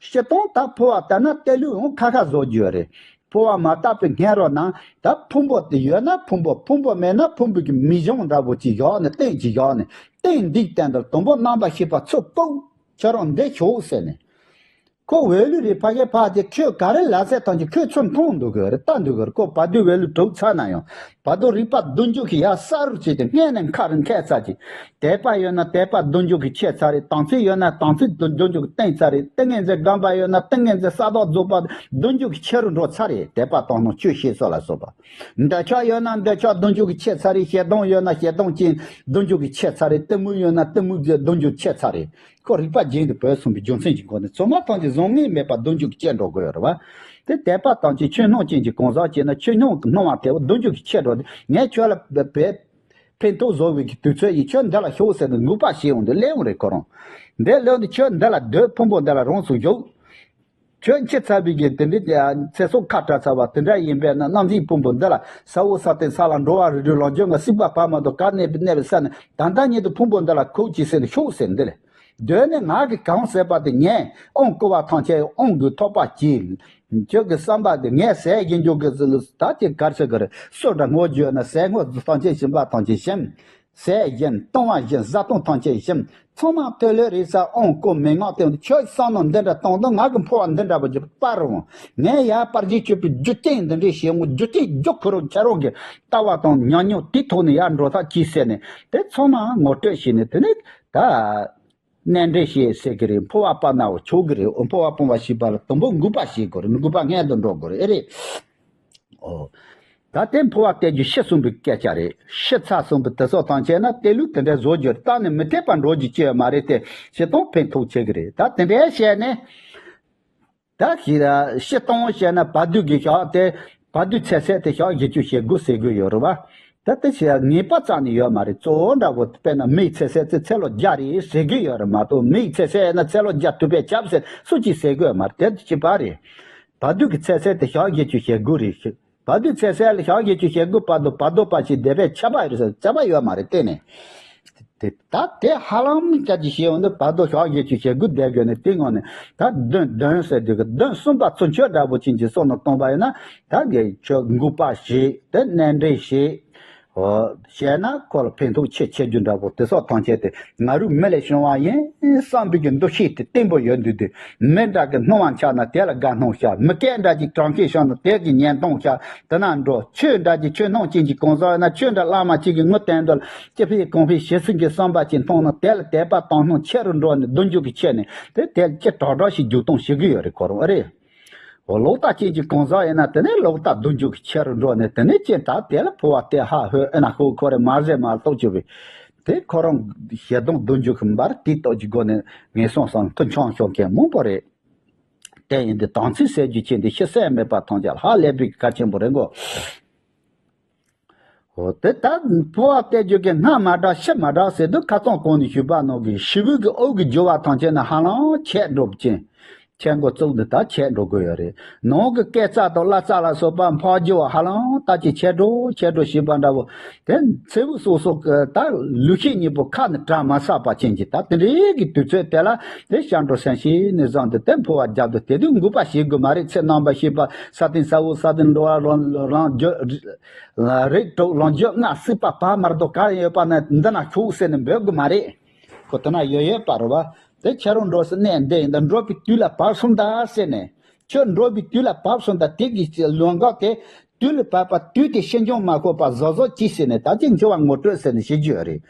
སྤྱིར་བཏང་ད་འཕོ་བ་ལྟར་ན་དེ་ལུས་འོང་ཁ་ཁ་བཟོ་རྒྱུ་རེད། འཕོ་བ་མ་བཏབ་པའི་སྔོན་རོལ་ན་ད་ཕུང་པོ་དེ་ཡོད་ན་ཕུང་པོ། ཕུང་པོ་མེད་ན་ཕུང་པོའི་གི་མིག་གཞུང་འདྲ་བོ་ཅིག་བཞག་ནས་སྟེང་ཅིག་བཞག་ནས་སྟེང་འདི་སྟེང་དུ་དང་པོ་རྣམ་པར་ཤེས་པ་ཚུར་བཀུག་ཁྱེད་རང་འདི་ཤོག་ཟེར་ནས། ཁོ་འོས་བླུགས་རེད། ཕ་གི་ཕ་དེ་ཁྱོད་ག་རེ་ལབ་ཟེར་ཐང་ཅིག་ཁོས་ཚུར་མཐོང་འདུག་གི་རེད། ལྟ་འདུག་གི་རེད། ཁོ་བར་དོའི་འོས་བླུགས་གྲུབ་ཚར་ན་ཡང་བར་དོ་རིག་པ་བདུན་ཅུ་གི་ཡར་ས་རུ་བྱས་ཏེ་སྔས་ནས་མཁའ་རུ་འཁེལ་ཚར་ཅིག་དད་པ་ཡོད་ན་དད་པ་བདུན་ཅུ་གི་ཆད་ཚར་རེད། དམ་ཚིག་ཡོད་ན་དམ་ཚིག་བདུན་ཅུ་གི་བསྟེན་ཚར་རེད། ཏིང་ངེ་འཛིན་སྒོམ་པ་ཡོད་ན་ཏིང་ངེ་འཛིན་ས་དག་རྫོགས་པ་བདུན་ཅུ་གི་ཆད་རུ་འགྲོ་ཚར་རེད། དད་པ་དང་ནང་ཆོས་ཤེས་སོགས་ལ་སོགས་པ། འདོད་ཆགས་ཡོད་ན་འདོད་ཆགས་བདུན་ཅུ་གི་ཆད་ཚར་རེད། ཞེ་སྡང་ཡོད་ན་ཞེ་སྡང་ཅན་བདུན་ཅུ་གི་ཆད་ཚར་རེད། གཏི་མུག་ཡོད་ན་གཏི་མུག་བདུན་ཅུ་ཆད་ཚར་རེད། ཁོ་རིག་པ་རྒྱན་དུ་བོད་གསུངས་པའི་རྒྱུ་མཚན་གྱི་སྒོ་ནས་ཚང་མ་ཐམས་ཅད་བཟང་ངན་མེད་པ་བདུན་ཅུ་གི་ཆད་འགྲོ་དགོས་ཡོད་རེད་བ། དེ་དད་པ་དང་ཅིག་ཆོས་སྣང་ཅན་གྱི་གང་ཟག་བྱས་ན་ཆོས་སྣང་གི་སྣང་བ་དེ་བདུན་ཅུ་གི་ཆད་འགྲོ། དེ་ངས་ཁྱོད་ལ་བེད་ཕན་ཐོགས་བཟོ་བའི་གི་དུས་ཚོད་ཡིན། ཁྱོད་འདི་ལ་ཤོག་ཟེར་ནས་འགུག་པ་བྱེད་འོང་དུས་སླེབས་འོང་རེད། ཁོ་རང་འདི་སླེབས་ནས་ཁྱོད་འདི་ལ་སྡོད། ཕུང་པོ་འདི་ལ་རང་སོང་ཞོག་ཁྱོད་འཆི་ཚར་བའི་གི་དེ་འདྲའི་ཚེ་སྲོག་ཁ་བྲལ་ཚར་བ་དེ་འདྲ་ཡིན་པས་ན། རྣམ་སྨིན་ཕུང་པོ་འདི་ལ་ས་འོག་ས་སྟེང་ས་ལ་འགྲོ་བ་རིགས་དྲུག་ལོངས་སྤྱོད་ལྔ་སྲིད་པ་བར་མ་དོ་ག་གནས་པའི་གནས་པའི་ས་ནས་ད་ལྟ་ཉིད་དུ་ཕུང་པོ་འདི་ལ་ཁུག་ཅིག་ཟེར་ནས་ཤོག་ཟེར་འདི་ལས། སྡོད་ནས་ང་གི་གང་ཟེར་པ་དེ་ངས་ཨོང་བསྐུར་བ་ཐམས་ཅད་ཨོང་གི་ཐོག་པ་གྱིས། ཁྱོད་ཀྱི་བསམ་པ་དེ་ངས་ཟས་བཞིན་འཇུག་གི་ཟེར་ལ་ད་ཅིག་གར་ཟེར་གི་རེད། སོ་འདྲ་ངོ་བརྗོད་ན་ཟས་ངོ་ཐམས་ཅད་བྱིན་པ་ཐམས་ཅད་བྱིན། ཟས་བཞིན་བཏུང་བ་བཞིན་བཟའ་བཏུང་ཐམས་ཅད་བཞིན་ཚང་མ་ཐོས་ལེ་རེད་ས། ཨོང་བསྐུར་མན་ངག་དེ་ཁྱོད་བསམ་མནོ་འདི་འདྲ་བཏང་དང་ང་གི་འཕོ་བ་འདི་འདྲ་བ་ཅིག་སྤར་འོང་། ངས་ཡར་སྤར་རྒྱུ་ཁྱོད་པའི་རྒྱུ་རྐྱེན་འདི་འདྲའི་བྱེད་ངོ་། རྒྱུ་རྐྱེན་རྒྱུ་ཁོ་རང་ཁྱེད་རང་གི་ལྟ་བ་དང་ཉམས་མྱོང་དེའི་ཐོག་ནས་ཡར་འགྲོ་ཐག་གིས་ཟེར་ནས་དེ་ཚང་མ་ངོ་སྤྲོད་བྱས་ནས། དེ་ནས་ད་གནས་འདྲེན་བྱེད་ཟེར་གི་རེད། འཕོ་བ་སྤར་ན་འོ་ཆོག་གི་རེད། འོ་འཕོ་བ་སྤོང་བ་ཞེས་པ་ལ་དང་པོ་འགུགས་པ་བྱེད་དགོས་རེད། འགུགས་པ་སྔོན་དུ་འགྲོ་དགོས་རེད། ཨེ་རེད། ཨོ། ད་དེ་འཕོ་བ་སྟེར་རྒྱུ་ཤི་གསུངས་པའི་སྐད་ཆ་རེད། ཤི་ཚར་གསུངས་པའི་དེ་སོགས་ཐམས་ཅད་ན་དེ་ལུགས་དེ་འདྲའི་བཟོ་རྒྱུ་གཏན་ནས་མི་འཐད་པ་འགྲོ་རྒྱུ་ཅི་ཡང་མ་རེད་དེ། ཤི་སྟོང་ཕན་ཐོགས་ཆེ་གི་རེད། ད་དེ་འདྲའི་བཤད་ནས། ད་ཤི་ཤི་སྟོང་བཤད་ན་བར་དོ་གི་ཞག་དེ་བར་དོའི་ཚེ་ཚད་དེ་ཞག་བཞི་བཅུ་ཞེ་དགུ་ཟེར་གི་ཡོད་རེད་བ། ད་དེ་ཞེ་ངེས་པ་རྩ་ནས་ཡོད་མ་རེད། གཙོ་བོ་འདྲ་བོ་དཔེར་ན་མིའི་ཚེ་ཚད་དེ་ཚེ་ལོ་བརྒྱ་རེད་ཟེར་གི་ཡོད་རེད་མ་གཏོགས། མིའི་ཚེ་ཚད་ཡིན་ན་ཚེ་ལོ་བརྒྱ་ཐུབ་པས་ཁྱབ་ཟེར་སུ་གཅིག་ཟེར་གི་ཡོད་མ་རེད། དེ་གཅིག་པ་རེད། བར་དོ་གི་ཚེ་ཚད་དེ་ཞག་བཞི་བཅུ་ཞེ་དགུ་རེད། བར་དོའི་ཚེ་ཚད་ལ་ཞག་བཞི་བཅུ་ཞེ་དགུ་བར་དོ་བར་དོ་པ་ཞིག་དེ་བས་ཁྱབ་པ་ཡོད་ཟེར་ཁྱབ་པ་ཡོད་མ་རེད། དེ་ནས་དེ་ད་དེ་ཧ་ལམ་སྐད་ཆ་བཤད་ཡོང་དུས་བར་དོ་ཞག་བཞི་བཅུ་ཞེ་དགུ་བསྡད་དགོས་ནས། དེ་སྔོན་ནས་ད་བདུན་བདུན་ཟེར་དུས་ཀྱི་བདུན་གསུམ་པ་ཚུན་ཆད་འདྲ་པོ་ཅན་གྱི་བསམ་བློ་གཏོང་པ་ཡིན་ན། ད་གི་ཆོས་འགུགས་པ་ཞིག་དེ་གནས་འདྲེན་ཞིག་འོ། བྱས་ན་ཁོ་ལ་ཕན་ཐོགས་ཆེ་ཆེ་རྒྱུ་འདྲ་པོ་དེ་སོགས་ཐམས་ཅད་དེ་ང་རང་མི་ལས་བྱུང་བ་ཡིན་བསམ་པའི་གི་འདུ་ཤེས་དེ་བརྟན་པོ་ཡོད་འདུག་དུས། མི་འདྲ་གི་སྣང་བ་འཆར་ན་དེ་ལ་དགའ་སྣང་ཤར། མི་སྐད་འདྲ་ཅིག་གྲགས་མཁན་བྱུང་ན་དེ་གི་ཉན་སྟངས་ཤར། དེ་ན་འགྲོ། ཆོས་འདྲ་ཅིག་ཆོས་སྣང་ཅན་གྱི་གང་ཟག་ཡོད་ན་ཆོས་འདྲ་བླ་མ་གཅིག་གི་ངུ་བསྟན་དོ་ལ་ཅི་ཕི་གང་ཕི་ཞེ་སུན་གྱི་བསམ་པ་ཅིག་མཐོང་ན་དེ་ལ་དད་པ་དང་སྣང་ཆེ་རུ་འགྲོ་ནས་བདུན་འཇུག་གི་ཆེ་ནས་དེ་དེ་ལ་ཅི་དྲག་དྲག་ཞིག་རྒྱུག་སྟངས་ཤིག་གི་ཡོད་རེད། ཁོ་རང་ཨེ་རེད། འོ་ལོག་ལྟ་ཅན་གྱི་གང་ཟག་ཡིན་ན་དེ་ནས་ལོག་ལྟ་བདུན་འཇུག་གི་ཆེ་རུ་འགྲོ་ནས་དེ་ནས་ཅི་ད་དེ་ལ་འཕོ་བ་སྟེར་ཧ་ཧོ་ཨེ་ན་ཧོ་ཁོ་རེ་མ་ཟེར་མ་གཏོགས་ཅི་བས། དེ་ཁོ་རང་ཞེ་སྡང་བདུན་འཇུག་གི་འབར་དེའི་སྟོབས་ཀྱི་སྒོ་ནས་ངན་སོང་གསུམ་མཐུ་འཆང་ཤོག་མཁན་མང་པོ་རེད། དེ་ཡིན་དུས་དམ་ཚིག་ཟེར་རྒྱུ་ཅན་དེ་ཤི་གསོན་མེད་པ་ཐམས་ཅད་ལ་ཧ་ལས་པའི་གལ་ཆེན་པོ་རེད་གོ། འོ་དེ་ལྟར་འཕོ་བ་སྟེར་རྒྱུ་གི་སྔ་མ་འདྲ་ཕྱི་མ་འདྲ་ཟེར་དུས་ཁ་སང་གོང་ནས་ཞུས་པ་ནང་གི་ཕྱི་དབུས་ཀྱི་དབུགས་ཀྱི་རྒྱུ་བ་ཐམས་ཅད་ནི་ཧ་ལམ་ཆད་འགྲོ་བ་ཅན། ཆད་འགོ་བཙུགས་འདི་ལྟར་ཆད་འགྲོ་དགོས་ཡོད་རེད། ནང་གི་སྐེ་རྩ་དང་བརླ་རྩ་ལ་སོགས་པ་འཕགས་རྒྱུ་བ་ཧ་ལམ་ལྟ་ཅི་ཆད་འགྲོ་ཆད་འགྲོ་ཞེས་པ་འདྲ་བོ། དེ་ཚེ་དབུས་སོ་སོ་གི་ད་ལུས་ཤེས་གཉིས་པོ་ཁ་ནས་བྲལ་མ་ཚར་བ་ཅན་གྱི་ད་དེ་འདྲའི་གི་དུས་ཚོད་དེ་ལ་དེ་སྐྱབས་འགྲོ་སེམས་བསྐྱེད་ནས་བཟུང་སྟེ་དེ་འཕོ་བ་རྒྱབ་སྟེ་དེ་དུས་འགུགས་པ་བྱེད་དགོས་མ་རེད། ཚེ་རྣམ་པར་ཤེས་པ་ས་སྟེང་ས་འོག་ས་སྟེང་འགྲོ་བ་རང་རང་རྒྱུད། རིགས་དྲུག་ལོངས་སྤྱོད་ལྔ་སྲིད་པ་བར་མར་དོ་གར་ཡོད་པ་ན་འདི་ན་ཁྱོད་ཟེར་ནས་འབོད་དགོས་མ་རེད། ཁོ་དེ་ན་ཡོད་ཡོད་པ་རེད་བ། དེ་ཁྱེད་རང་འགྲོ་སའི་གནས་འདི་ཡིན་ད་འགྲོ་བའི་དུས་ལ་བབས་སོང་ད་ཟེར་ནས། ཁྱོད་འགྲོ་བའི་དུས་ལ་བབས་སོང་ད་དེ་གི་ལོ་འགག་དེ་དུས་ལ་བབས་པ་དུས་དེ་ཕྱིས་འབྱུང་མ་འཁོར་བ་བཟོ་བཟོ་ཅི་ཟེར་ནས་ད་ཅི་འགྱུར་བ་ངོ་སྤྲོད་ཟེར་ནས་བྱེད་རྒྱུ་ཡོད་རེད།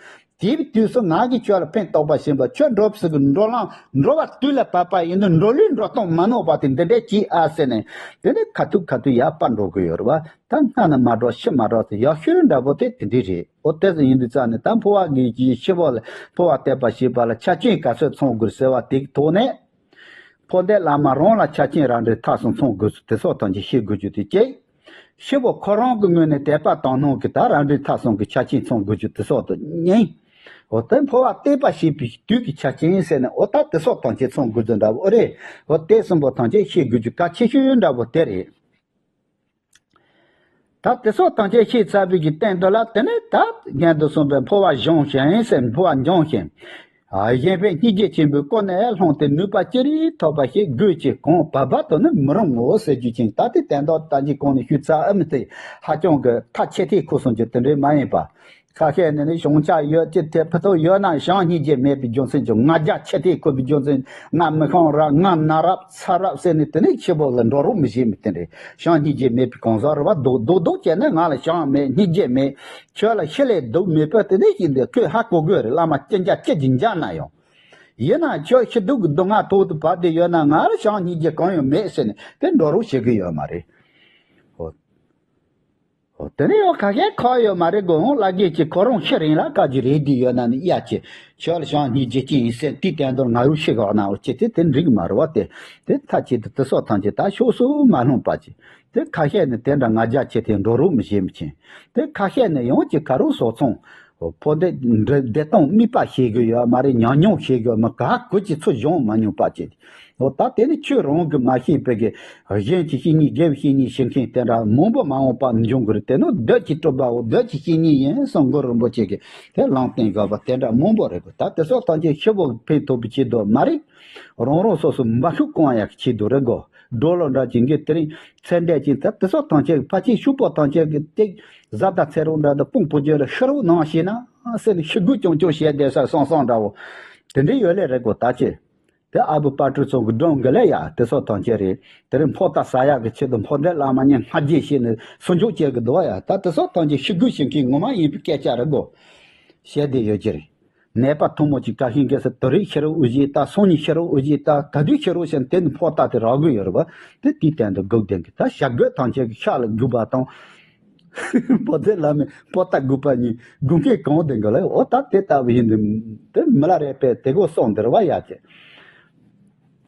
དེའི་དུས་སུ་ང་གིས་ཁྱོད་ལ་ཕན་ཐོགས་པ་བྱིན་པ་ཁྱོད་འགྲོ་ཟེར་གི་འགྲོ་ལམ་འགྲོ་བ་དུས་ལ་བབས་པ་ཡིན་དུས་འགྲོ་ལུགས་འགྲོ་སྟངས་མ་ནོར་བ་དེ་འདི་འདྲས་ཅིག་ཨ་ཟེར་ནས། དེ་ནས་ཁ་ཐུག་ཁ་ཐུག་ཡར་སྤར་འགྲོ་གི་ཡོད་རེད་བ། ད་སྔ་ན་མ་འགྲོ་ཕྱི་མ་འགྲོ་ཟེར་ཡག་ཤོས་འདྲ་པོ་དེ་དེ་འདྲས་རེད། འོ་དེ་ཚོ་ཡིན་དུས་ཙང་ནས་ད་འཕོ་བ་གི་ཤི་བོ་ལ་འཕོ་བ་སྟེར་བ་ཞེས་པ་ལ་ཆ་རྐྱེན་ག་ཚོད་ཚང་དགོས་ཟེར་བ་དེའི་ཐོག་ནས། འཕོ་འདས་བླ་མ་རང་ལ་ཆ་རྐྱེན་རབ་འབྲིང་ཐ་གསུམ་ཚང་དགོས་ཚུལ་དེ་སོགས་ཐམས་ཅད་ཤེས་དགོས་རྒྱུ་དེ་གཅིག་ཤི་བོ་ཁོ་རང་གི་ངོས་ནས་དད་པ་དང་སྣང་གི་ད་རབ་འབྲིང་ཐ་གསུམ་གྱི་ཆ་རྐྱེན་ཚང་དགོས་རྒྱུ་དེ་སོགས་དང་གཉིས། འོ་དེ་འཕོ་བ་སྟེར་བ་ཞེས་པའི་དུས་ཀྱི་ཆ་རྐྱེན་ཟེར་ནས་འོ་ད་དེ་སོགས་ཐམས་ཅད་ཚང་དགོས་རྒྱུ་འདྲ་བོ་རེད། འོ་དེ་གསུམ་པོ་ཐམས་ཅད་ཤེས་དགོས་རྒྱུ་གལ་ཆེ་ཤོས་འདྲ་བོ་དེ་རེད། ད་དེ་སོགས་ཐམས་ཅད་ཤེས་ཚར་བའི་གི་སྟེང་དུ་ལ་དེ་ནས་ད་སྔོན་དུ་སོང་པའི་འཕོ་བ་སྦྱོང་ཞིང་ཟེར་འཕོ་བ་སྦྱོང་ཞིང་། གཞན་ཕན་སྙིང་རྗེ་ཆེན་པོའི་སྒོ་ནས་བསླངས་ཏེ་ནུས་པ་ཅི་རིགས་ཐོབ་པ་ཞིག་དགོས་ཀྱི་གང་བབ་བབ་ཏུ་ནི་མི་རུང་ངོ་ཟེར་རྒྱུ་ཅན་ད་དེ་དོན་དག་ད་ཅི་གོང་ནས་ཞུས་ཚར་ཨ་མི་དེ་ཧ་ཅང་གི་ཐག་ཆད་ཐིག་ཁུ་སོང་རྒྱུ་དེ་འདྲའི་མ་ཡིན་པ། ཁ་ཤས་ནས་ནི་བྱང་ཆ་ཡོད་ཀྱི་དེ་ཕུ་ཐོག་ཡོད་ན་བྱང་སྙིང་རྗེ་མེད་པའི་རྒྱུ་མཚན་གྱིས་ང་རྒྱལ་ཆེ་ཐལ་ཁུར་བའི་རྒྱུ་མཚན། ང་མི་ཤོང་ར་ང་ན་རབས་ཚ་རབས་ཟེར་ནས་དེ་ནས་ཕྱི་པོ་ལ་འགྲོ་རོགས་མི་བྱེད་མི་དེ་རེད། བྱང་སྙིང་རྗེ་མེད་པའི་གང་ཟག་རེད་བ། རྡོག་རྡོག་རྡོག་བྱས་ནས་ང་ལ་བྱང་མེད་སྙིང་རྗེ་མེད། ཁྱོད་ལ་ཤི་ལས་སྡུག་མེད་པ་དེ་ནས་ཤི་འདི་ཁོས་ཧ་གོ་དགོས་རེད། བླ་མ་སྐྱེ་འཇའ་སྐྱེ་གྱི་འཇའ་ན་ཡང་། ཡིན་ན་ཁྱོད་ཤི་སྡུག་གི་སྡུག་བསྔལ་ཐོག་ཏུ་བབས་བསྡད་ཡོད་ན་ང་ལ་བྱང་སྙིང་རྗེ་གང་ཡང་མེད་ཟེར་ནས་དེ་འགྲོ་རོགས་བྱེད་གི་ཡོད་མ་རེད། ཨོ། ཨོ། དེ་ནས་ཡང་ཁ་ཤས་ཁག་ཡོད་མ་རེད་གོ། འོང་བླ་རྒན་གྱིས་ཁོ་རང་ཤི་རིང་ལ་བཀའ་བརྒྱུད་རེད་བསྡད་ཡོད་ན་ནི་གཡའ་ཆེ། ཁྱོད་ལ་བྱང་སྙིང་རྗེ་ཅན་ཡིན་ཟེར་དེའི་སྟེང་དུ་ང་རང་ཤི་གི་ན་འོ་ཅེ་དེ་དེ་འགྲིག་མ་རེད་བ། དེ་དེ་མཐའ་གཅིག་ཏུ་དེ་སོགས་ཐམས་ཅད་ད་ཕྱོགས་སུ་མ་ལྷུང་པ་ཅིག། དེ་ཁ་ཤས་ནི་དེ་འདྲ་ང་རྒྱལ་ཆེ་དེ་འགྲོ་རོགས་མི་བྱེད་མི་ཆེན། དེ་ཁ་ཤས་ནི་ཡང་ཅིག་ག་རུ་སོགས་ཚོང་། ཕོ་དེ་འདྲ་བདེ་སྟོང་དམིགས་པ་ཤེས་གི་ཡོད་མ་རེད། ཉམས་མྱོང་ཤེས་གི་ཡོད་མ། ག་གུ་ཅི་ཚུར་སྦྱོང་མ་མྱོང་པ་ཅིག། འོ་ད་དེ་ནི་ཁྱོད་རང་གིས་མ་ཤེས་པའི་གི་གཞན་གྱི་བཤེས་གཉེན་སྒེར་བཤེས་གཉེན་ཞིག་མཁན་དེ་འདྲ་མང་པོ་མ་འོངས་པ་འབྱུང་གི་རེད། དེ་ནི་བདུད་ཀྱི་སྤྲུལ་པའོ་བདུད་ཀྱི་བཤེས་གཉེན་ཡིན་གསུང་གི་རིན་པོ་ཆེ་གི་དེ་ལམ་སྟོན་དགོས་པ་དེ་འདྲ་མང་པོ་རེད་གོ། ད་དེ་སོགས་ཐམས་ཅད་ཤི་བོ་ཕན་ཐོགས་པའི་ཆེད་དུ་མ་རེད། རང་རང་སོ་སོ་འབའ་ཤུགས་གང་ཡག་གི་ཆེད་དུ་རེད་གོ། སྒྲོ་ལོ་འདྲ་ཅིག་གི་དེ་རིང་ཚེ་འདས་ཅིག་ད་དེ་སོགས་ཐམས་ཅད་ཕལ་ཆེར་ཤུག་པོ་ཐམས་ཅད་ཀྱི་སྟེགས་གཟའ་ཟླ་ཚེ་རོགས་འདྲ་དང་དཔུང་པོ་བརྗོད་ལ་ཤི་རོགས་གནང་ཞེ་ན་ཟེར་ནས་ཤི་དགོས་ཀྱང་ཀྱང་བཤད་བསྡད་ས་སང་སང་འདྲ་བོ་དེ་འདྲའི་ཡོད་ལེ་རེད་གོ། ད་ཅི། དེ་ཨ་བུ་པ་ཀྲུ་ཚང་གི་སྒྲུང་གི་ལས་ཡ་དེ་སོགས་ཐམས་ཅད་རེད། དེ་རིང་ཕོ་རྟ་ཟ་ཡག་གི་ཆེད་དུ་ཕོ་འདྲེ་བླ་མ་གཉིས་སྔ་རྗེས་བྱས་ནས་སུ་འཇུག་བྱེད་གི་འདུག་ཡ། ད་དེ་སོགས་ཐམས་ཅད་ཤི་དགོས་ཤིང་གི་ངོ་མ་ཡིན་པའི་སྐད་ཆ་རེད་གོ། བཤད་བསྡད་ཡོད་ཀྱི་རེད། ནད་པ་ཐུན་མོང་གི་བཀའ་ཤིང་གེ་སར་དེ་རིང་ཤི་རོགས་འུ་ཞེས་ད་སང་ཉིན་ཤི་རོགས་འུ་ཞེས་ད་ག་དུས་ཤི་རོགས་ཞེས་དེ་ནི་ཕོ་རྟ་དེ་རག་གི་ཡོད་རེད་བ། དེ་དེའི་སྟེང་དུ་སྒུག་བསྡད་གི་ད་བྱ་རྒོད་ཐམས་ཅད་ཀྱི་ཤ་ལ་རྒྱུག་པ་དང་། བོད་ཟས་ལ་མེ་ཕོ་རྟ་རྒུད་པ་གཉིས་དགུན་ཁའི་གངས་དེ་འགོ་ལ་འོ་ད་དེ་ལྟ་བུ་ཡིན་དུས་དེ་མི་ལ་རས་པས་དེ་གོ་སོང་འདིར་བ་ཡ་ཅེ།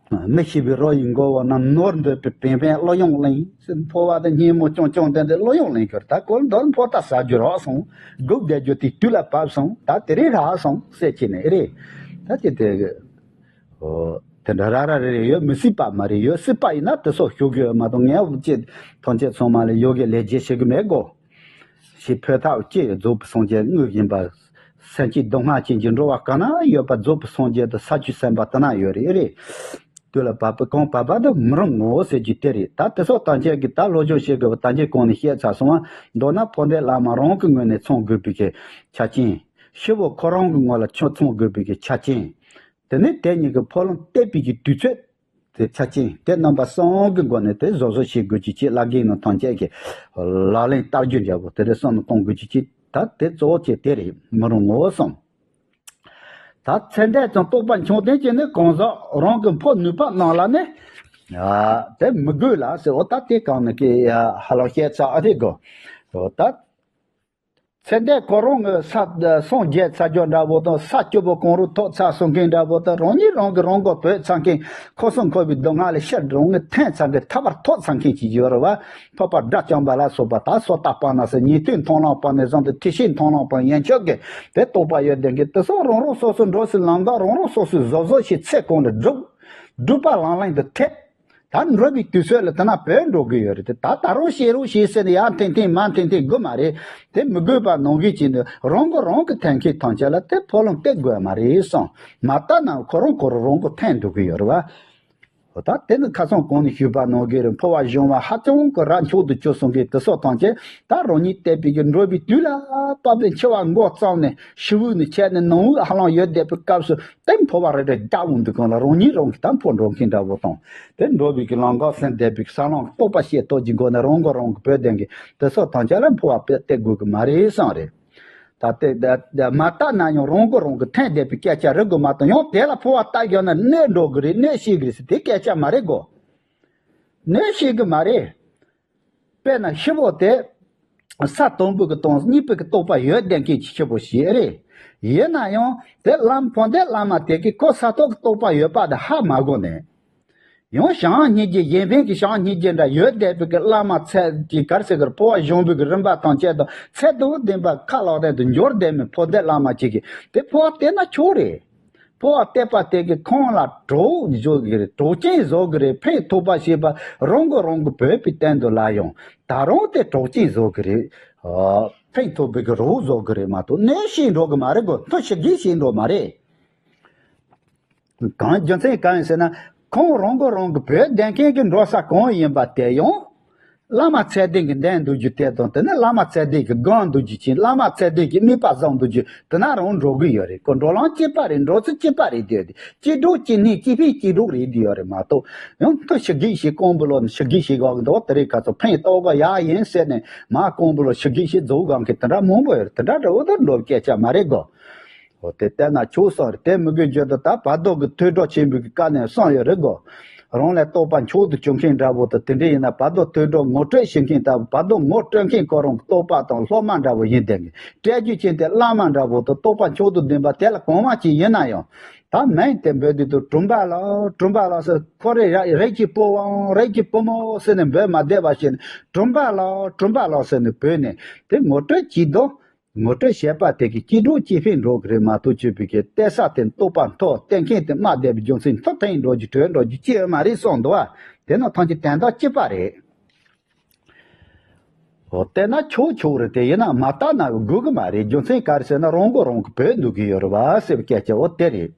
མི་ཤེས་པའི་རོ་ཡི་མགོ་བོ་ན་ནོར་འདོད་པའི་བན་བན་བློ་ཡོང་གླིང་ཕོ་བ་དང་སྙེ་མོ་ཅོང་ཅོང་དེ་འདི་བློ་ཡོང་གླིང་ཁྱོར་ད་གོལ་འདོན་ཕོ་རྟ་ཟ་རྒྱུ་རག་སོང་། སྒུག་བསྡད་རྒྱུ་དེ་དུས་ལ་བབས་སོང་ད་དེ་རིང་རག་སོང་ཟེར་གྱི་ནས་རེད། ད་ཅི་དེ་གི། ཨོ། དེ་འདྲ་ར་ར་རེ་རེ་ཡོད་མི་སྲིད་པ་མ་རེད། ཡོད་སྲིད་པ་ཡིན་ན་དེ་སོགས་ཤོད་དགོས་ཡོད་མ་གཏོགས་ངས་འུ་ཅེ་ཐོན་ཆེ་ཚང་མ་ལ་ཡོད་གི་ལས་བྱེད་བྱེད་གི་མེད་གོ། ཞེས་འཕོས་ཐབས་ཀྱིས་རྫོགས་པའི་སངས་རྒྱས་དངོས་ཡིན་པ། སེམས་ཅན་སྡུག་བསྔལ་ཅན་གྱི་འགྲོ་བ་གང་ན་ཡོད་པ་རྫོགས་པའི་སངས་རྒྱས་དང་ས་བཅུ་སེམས་དཔའ་དེ་ན་ཡོད་རེད་རེད། དུས་ལ་བབ་པའི་གང་བབ་པ་དེ་མི་རུང་ངོ་ཟེར་རྒྱུ་དེ་རེད། ད་དེ་སོགས་ཐམས་ཅད་ཀྱི་ད་བློ་སྦྱོང་བྱེད་དགོས་པ་ད་ཅི་གོང་ནས་བཤད་ཚར་སོང་བ། མདོར་ན་ཕོ་འདྲེ་བླ་མ་རང་གི་ངོས་ནས་ཚང་དགོས་པའི་གི་ཆ་རྐྱེན། ཤི་བོ་ཁོ་རང་གི་ངོ་ལ་ཆོས་ཚང་དགོས་པའི་གི་ཆ་རྐྱེན། དེ་ནས་དེ་གཉིས་ཀྱི་ཕོ་ལོང་བཏེག་པའི་གི་དུས་ཚོད་དེ་ཆ་རྐྱེན་དེ་རྣམ་པ་གསུམ་གྱི་སྒོ་ནས་དེ་བཟོ་བཟོ་བྱེད་དགོས་ཀྱི་ཅེས་བླ་རྒན་ནང་ཐམས་ཅད་ཀྱི་ལག་ལེན་བསྟར་རྒྱུ་འདྲ་བོ་དེ་འདྲ་གསུམ་ལ་གཏོང་དགོས་ཀྱི་ཅེས་ད་དེ་གཙོ་བོ་ཅེས་དེ་རེད་མི་རུང་ངོ་བོ་གསུམ། ད་ཚེ་འདས་ཙམ་རྟོགས་པ་མཆོག་ལྡན་ཅན་ནི་གང་ཟག་རང་གི་ཕོ་ནུས་པ་རྣམས་ལ་ནི་དེ་མི་དགོས་ལ་ཟེར་འོ་ད་དེ་གང་ནི་ཀྱི་ཧ་ལམ་བཤད་ཚར་ཨ་རེ་གོ། འོ་ད། ཚེ་འདས་ཁོ་རང་གི་ས་སངས་རྒྱས་ཚར་རྒྱུ་འདྲ་བོ་དང་ས་སྐྱོ་པོ་གང་རུ་ཐོབ་ཚར་སོང་མཁན་འདྲ་བོ་དང་རང་ཉིད་རང་གི་རང་མགོ་བོས་ཚར་མཁན་ཁོ་སོང་ཁོ་བའི་སྡུག་བསྔལ་ལས་ཕྱིར་རང་ངོས་ཐོན་ཚར་མཁན་ཐར་པར་ཐོབ་ཚར་མཁན་ཅིག་ཡོད་རེད་བ། འཕགས་པ་དགྲ་བཅོམ་པ་ལ་སོགས་པ་ད་སོ་ཏ་པ་ན་སི་ཉན་ཐོས་མཐོང་ལམ་པ་ནས་བཟུང་སྟེ་ཐེག་ཆེན་མཐོང་ལམ་པ་ཡན་ཆད་ཀྱི་དེ་རྟོགས་པ་ཡོད་ལྡན་གྱི་དེ་སོགས་རང་རང་སོ་སོའི་འགྲོ་སའི་ལམ་ཁ་རང་རང་སོ་སོའི་བཟོ་བཟོ་ཞིག་ཚེ་གང་ལ་སྒྲུབ། སྒྲུབ་པ་ལང་ལང་དུ་ཐེབས། ད་འགྲོ་བའི་དུས་ཚོད་ལ་དེ་ན་བོད་འགྲོ་གི་ཡོད་རེད་དེ་ད་ད་རུང་ཤེས་རུང་ཤེས་ཟེར་ནས་ཡར་འཐེན་འཐེན་མར་འཐེན་འཐེན་དགོས་མ་རེད། དེ་མི་དགོས་པ་ནང་བཞིན་བྱས་ནས་རང་མགོ་རང་གི་འཐེན་མཁན་ཐམས་ཅད་ལ་དེ་ཕོ་ལོང་སྟེར་དགོས་མ་རེད་གསུངས། མ་ལྟ་ན་ཁོ་རང་ཁོ་རང་རང་མགོ་འཐེན་འགྲོ་གི་ཡོད་རེད་བ། འོ་ད་དེ་ནི་ཁ་སང་གོང་ནས་ཞུས་པ་ནང་བཞིན་རེད། འཕོ་བ་གཞུང་བ་ཧ་ཅང་གི་རབ་མཆོག་ཏུ་གྱུར་སོང་གི་དེ་སོགས་ཐམས་ཅད་ད་རང་ཉིད་བལྟས་པའི་གི་འགྲོ་བའི་དུས་ལ་བབ་སྟེ་འཆི་བ་མགོ་བརྩམས་ནས་ཕྱི་དབུགས་ནས་ཆད་ནས་ནང་དབུགས་ཧ་ལམ་ཡོད་བསྡད་པའི་སྐབས་སུ། དེ་འཕོ་བ་རེ་རེ་རྒྱག་འོང་དུས་གང་ལ་རང་ཉིད་རང་གི་ད་འཕོ་འགྲོ་མཁན་འདྲ་བོ་དང་། དེ་འགྲོ་བའི་གི་ལམ་ཁ་སེམས་བདེ་བའི་གསལ་ལམ་རྟོགས་པ་ཤེས་རྟོགས་ཀྱི་སྒོ་ནས་རང་མགོ་རང་གི་བོད་ལྡན་གྱི་དེ་སོགས་ཐམས་ཅད་ལ་འཕོ་བ་སྟེར་དགོས་གི་མ་རེད་བསམ་རེད། ད་དེ་མ་བལྟས་ན་ཡང་རང་མགོ་རང་གི་འཐེན་བསྡད་པའི་སྐད་ཆ་རེད་དགོས་མ་གཏོགས་ཡང་དེ་ལ་འཕོ་བ་བལྟ་དགོས་ན་གནོད་འགྲོ་གི་རེད་གནོད་ཤེས་གི་རེད་ཟེར་དེ་སྐད་ཆ་མ་རེད་གོ། གནོད་ཤེས་གི་མ་རེད། དཔེར་ན་ཤི་བོ་དེ། ས་དང་པོ་གི་དང་གཉིས་པོ་གི་རྟོགས་པ་ཡོད་བསྡད་མཁན་གྱི་ཤི་བོ་ཞིག་རེད། ཡིན་ན་ཡང་དེ་བླ་མ་ཕོ་འདྲེ་བླ་མ་དེ་གིས་ཁོ་ས་ཐོག་གི་རྟོགས་པ་ཡོད་པ་དེ་ཧ་མ་གོ་ནས། ཡང་བྱང་སྙིང་རྗེ་གཞན་ཕན་གྱི་བྱང་སྙིང་རྗེ་འདྲ་ཡོད་བསྡད་པའི་གི་བླ་མ་ཚད་ཀྱི་གར་སེ་གར་འཕོ་བ་གཞུང་པའི་གི་རིམ་པ་དང་བཅས་དང་ཚད་དང་ལྡན་པ་ཁ་ལག་ལྡན་དུ་འབྱོར་བསྡད་མི་ཕོ་འདྲེ་བླ་མ་ཅིག་གིས་དེ་འཕོ་བ་སྟེར་ན་ཆོག་རེད། འཕོ་བ་སྟེར་པ་དེ་གིས་ཁོང་ལ་གྲོགས་བཟོ་གི་རེད། གྲོགས་ཅན་བཟོ་གི་རེད། ཕན་ཐོགས་པ་ཞེས་པ་རང་གི་རང་གི་བོད་པའི་སྟེང་དུ་ལ་ཡང་ད་རུང་དེ་གྲོགས་ཅན་བཟོ་གི་རེད། ཨ། ཕན་ཐོགས་པའི་གི་རོགས་བཟོ་གི་རེད་མ་གཏོགས་གནོད་བྱེད་འགྲོ་གི་མ་རེད་གོ། མཐུ་ཞི་རྒོལ་བྱེད་འགྲོ་མ་རེད། གང་རྒྱུ་མཚན་གང་ཡིན་ཟེར་ན་ཁོང་རང་གི་རང་གི་བོད་བསྡད་མཁན་གྱི་འགྲོ་ས་གང་ཡིན་པ་དེ་ཡང་། བླ་མ་ཚད་ལྡན་གྱི་འདས་འདུག་རྒྱུ་དེ་དང་དེ་ནི་བླ་མ་ཚད་ལྡན་གྱི་སྒང་འདུག་རྒྱུ་ཅན། བླ་མ་ཚད་ལྡན་གྱི་དམིགས་པ་བཟང་འདུག་རྒྱུ་དེ་ན་རང་འགྲོ་གི་ཡོད་རེད། ཁོ་འགྲོ་ལམ་གཅིག་པ་རེད། འགྲོ་ཚུལ་གཅིག་པ་རེད། དེ་སྐྱིད་སྡུག་གཅིག་ནི་གཅིག་ཕན་གཅིག་གྲོགས་རེད་འདི་ཡོད་རེད་མ་གཏོགས། ཡང་ཐུགས་ཞི་རྒོལ་ཞིག་ཀོང་པོ་ལོ་ནི་ཞི་རྒོལ་ཞིག་གོ་གི་འདུག་དེ་རིང་ཁ་ཚོ་ཕན་ཐོགས་གོ་ཡག་ཡིན་ཟེར་ནས་མ་ཀོང་པོ་ལོ་ཞི་རྒོལ་ཞིག་རྫོགས་གང་གི་དེ་འདྲ་མང་པོ་ཡོད་རེད། དེ་འདྲ་འདྲ་བོ་དེ་འགྲོ་སྐད་ཆ་མ་རེད་གོ། འོ་དེ་ལྟར་ན་ཆོག་སོང་རེད། དེ་མི་དགོས་རྒྱུ་དེ་ད་བར་དོ་གི་ཐོས་གྲོགས་ཆེན་པོའི་གི་བཀའ་ནས་གསུངས་ཡོད་རེད་གོ། རང་ལས་རྟོགས་པ་མཆོག་ཏུ་གྱུར་མཁན་འདྲ་བོ་དང་དེ་འདྲ་ཡིན་ན་བར་དོ་ཐོས་གྲོགས་ངོ་སྤྲོད་བྱེད་མཁན་ལྟ་བུ། བར་དོ་ངོ་སྤྲོད་མཁན་ཁོ་རང་གི་རྟོགས་པ་དང་སློབ་མ་འདྲ་བོ་ཡིན་བསྡད་མཁན། སྤྲད་རྒྱུ་ཅན་དེ་བླ་མ་འདྲ་བོ་དང་རྟོགས་པ་མཆོག་ཏུ་ལྡན་པ་དེ་ལ་གང་མང་ཅིག་ཡིན་ན་ཡང་། ད་མིང་དེ་འབོད་དུས་དུ་གྲོང་པ་ལགས་གྲོང་པ་ལགས་ཟེར། ཁོ་རེ་ར་རེ་གི་ཕོ་བའང་རེ་གི་བུ་མོ་ཟེར་ནས་འབོད་མ་བསྡད་པ་བྱས་ནས་གྲོང་པ་ལགས་གྲོང་པ་ལགས་ཟེར་ནས་བོས་ནས་དེ་ངོ་སྤྲོད་བྱེད་དོ། ངོ་སྤྲོད་བྱས་པ་དེ་གི་སྐྱིད་སྡུག་གཅིག་ཕན་འགྲོ་གི་རེད་མ་གཏོགས་ཅོས་པའི་གི་གཏད་ས་དེ་རྟོགས་པ་མཐོ་གཏད་མཁན་དེ་དམའ་བསྡད་པའི་རྒྱུ་མཚན་མཐོ་ཐེངས་འགྲོ་རྒྱུ་གྲོལ་འགྲོ་རྒྱུ་ཅི་ཡོད་མ་རེད་གསུངས་འདུག་བ། དེ་ནང་ཐམས་ཅད་དོན་དག་གཅིག་པ་རེད། འོ་དེ་ན་ཆོག་ཆོག་རེད། དེ་ཡིན་ན་མ་བལྟ་ན་དགོས་གི་མ་རེད། རྒྱུ་མཚན་ག་རེ་ཟེར་ན་རང་མགོ་རང་གི་བོད་འདུག་གི་ཡོད་རེད་བ་ཟེར་བའི་སྐད་ཆ་འོ་དེ་རེད།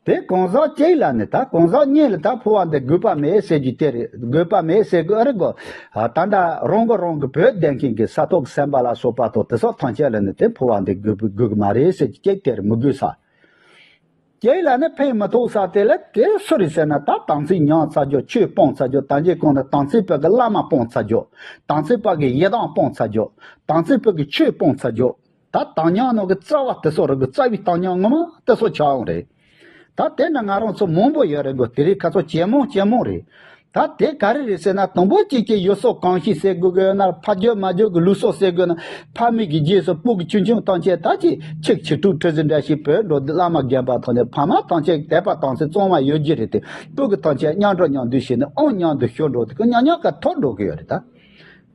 དེ་གང་ཟག་གཅིག་ལ་ནི་ད་གང་ཟག་གཉིས་ལ་ད་འཕོ་བ་འདི་དགོས་པ་མེད་ཟེར་རྒྱུ་དེ་རེད། དགོས་པ་མེད་ཟེར་དགོས་རེད་གོ། ད་ལྟ་རང་མགོ་རང་གི་བོད་བསྡད་མཁན་གྱི་ས་ཐོག་གི་སེམས་པ་ལ་སོགས་པ་དང་དེ་སོགས་ཐམས་ཅད་ལ་ནི་དེ་འཕོ་བ་འདི་དགོས་དགོས་ཀྱི་མ་རེད་ཟེར་རྒྱུ་གཅིག་དེ་རེད། མི་དགོས་ས། གཅིག་ལ་ནི་ཕན་མི་ཐོགས་ས་དེ་ལ་དེ་སུ་རེད་ཟེར་ན་ད་དམ་ཚིག་ཉམས་ཚར་རྒྱུ། ཆོས་སྤོང་ཚར་རྒྱུ། ད་འཇིག་གོང་ནས་དམ་ཚིག་པའི་གི་བླ་མ་སྤོང་ཚར་རྒྱུ། དམ་ཚིག་པ་གི་ཡི་དམ་སྤོང་ཚར་རྒྱུ། དམ་ཚིག་པའི་གི་ཆོས་སྤོང་ཚར་རྒྱུ། ད་དམ་ཉམས་ནང་གི་རྩ་བ་དེ་ཚོ་རེད་གི། རྩ་བའི་དམ་ཉམས་ངོ་མ་དེ་ཚོ་ཆགས་ཡོང་རེད། ད་དེ་ནི་ང་རང་ཚོ་མང་པོ་ཡོད་རེད་གོ། དེ་རིང་ཁ་ཚོ་ཇེ་མང་ཇེ་མང་རེད། ད་དེ་ག་རེ་རེད་ཟེར་ན་དང་པོ་གཅིག་གི་ཡུལ་སྲོལ་གོམས་གཤིས་ཟེར་དགོས་གི་ཡོད་ན། ཕ་རྒྱུད་མ་རྒྱུད་གི་ལུགས་སྲོལ་ཟེར་དགོས་ན། ཕ་མེས་ཀྱི་རྗེས་སུ་སྤུ་གུ་ཆུང་ཆུང་ཐམས་ཅད་ད་ཅིག་ཆིག་ཆིག་ཕྲུག་ཁྲི་ཟིན་འདྲ་ཞིག་བོད་འགྲོ་དུས་བླ་མ་རྒན་པ་ཐོག་ནས་ཕ་མ་ཐམས་ཅད་དད་པ་དམ་ཚིག་གཙང་མ་ཡོད་རྒྱུ་རེད་དེ། སྤུ་གུ་ཐམས་ཅད་མཉམ་འགྲོ་མཉམ་འདུས་བྱས་ནས་ཨང་མཉམ་དུ་ཤོར་འགྲོ་དུས་ཀྱི་མཉམ་མཉམ་ག་ཐོར་འགྲོ་གི་ཡོད་རེད་ད།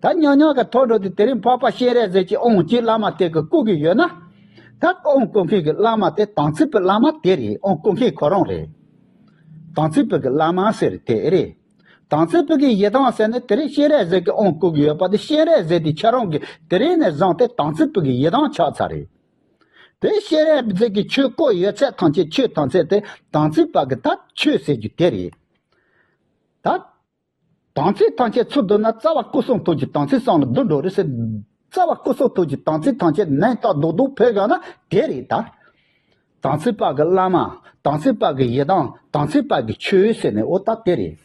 ད་ཉག་ཉག་གི་ཐོག་འགྲོ་དུས་དེ་རིང་འཕགས་པ་སྤྱན་རས་གཟིགས་ཀྱི་དབང་གཅིག་བླ་མ་དེ་གི་བསྐུར་གི་ཡོད་ན། ད་དབང་བསྐུར་མཁན་གྱི་བླ་མ་དེ་དམ་ཚིག་པའི་བླ་མ་དེ་རེད། དབང་བསྐུར་མཁན་ཁོ་རང་རེད། དམ་ཚིག་པའི་གི་བླ་མ་ཟེར་དེ་རེད། དམ་ཚིག་པའི་གི་ཡི་དམ་ཟེར་ནས་དེ་རིང་སྤྱན་རས་གཟིགས་ཀྱི་དབང་བསྐུར་གི་ཡོད་པ་དེ། སྤྱན་རས་གཟིགས་དེ་ཁྱེད་རང་གི་དེ་རིང་ནས་བཟུང་སྟེ་དམ་ཚིག་པའི་གི་ཡི་དམ་ཆགས་ཚར་རེད། དེ་སྤྱན་རས་གཟིགས་ཀྱི་ཆོས་སྐོར་ཡོད་ཚད་ཐམས་ཅད་ཆོས་ཐམས་ཅད་དེ་དམ་ཚིག་པ་གི་ད་ཆོས་ཟེར་རྒྱུ་དེ་རེད། ད། དམ་ཚིག་ཐམས་ཅད་ཚུར་བསྡུ་ན་རྩ་བ་སྐུ་གསུང་ཐུགས་ཀྱི་དམ་ཚིག་གསུམ་ལ་བསྡུ་འགྲོ་རེད་ཟེར། རྩ་བ་སྐུ་གསུང་ཐུགས་ཀྱི་དམ་ཚིག་ཐམས་ཅད་ནན་ཏག་རྡོག་རྡོག་ཕེབས་དགོས་ན་དེ་རེད་ད། དམ་ཚིག་པ་གི་བླ་མ། དམ་ཚིག་པ་གི་ཡི་དམ། དམ་ཚིག་པ་གི་ཆོས་ཟེར་ནས་འོ་ད་དེ་རེད།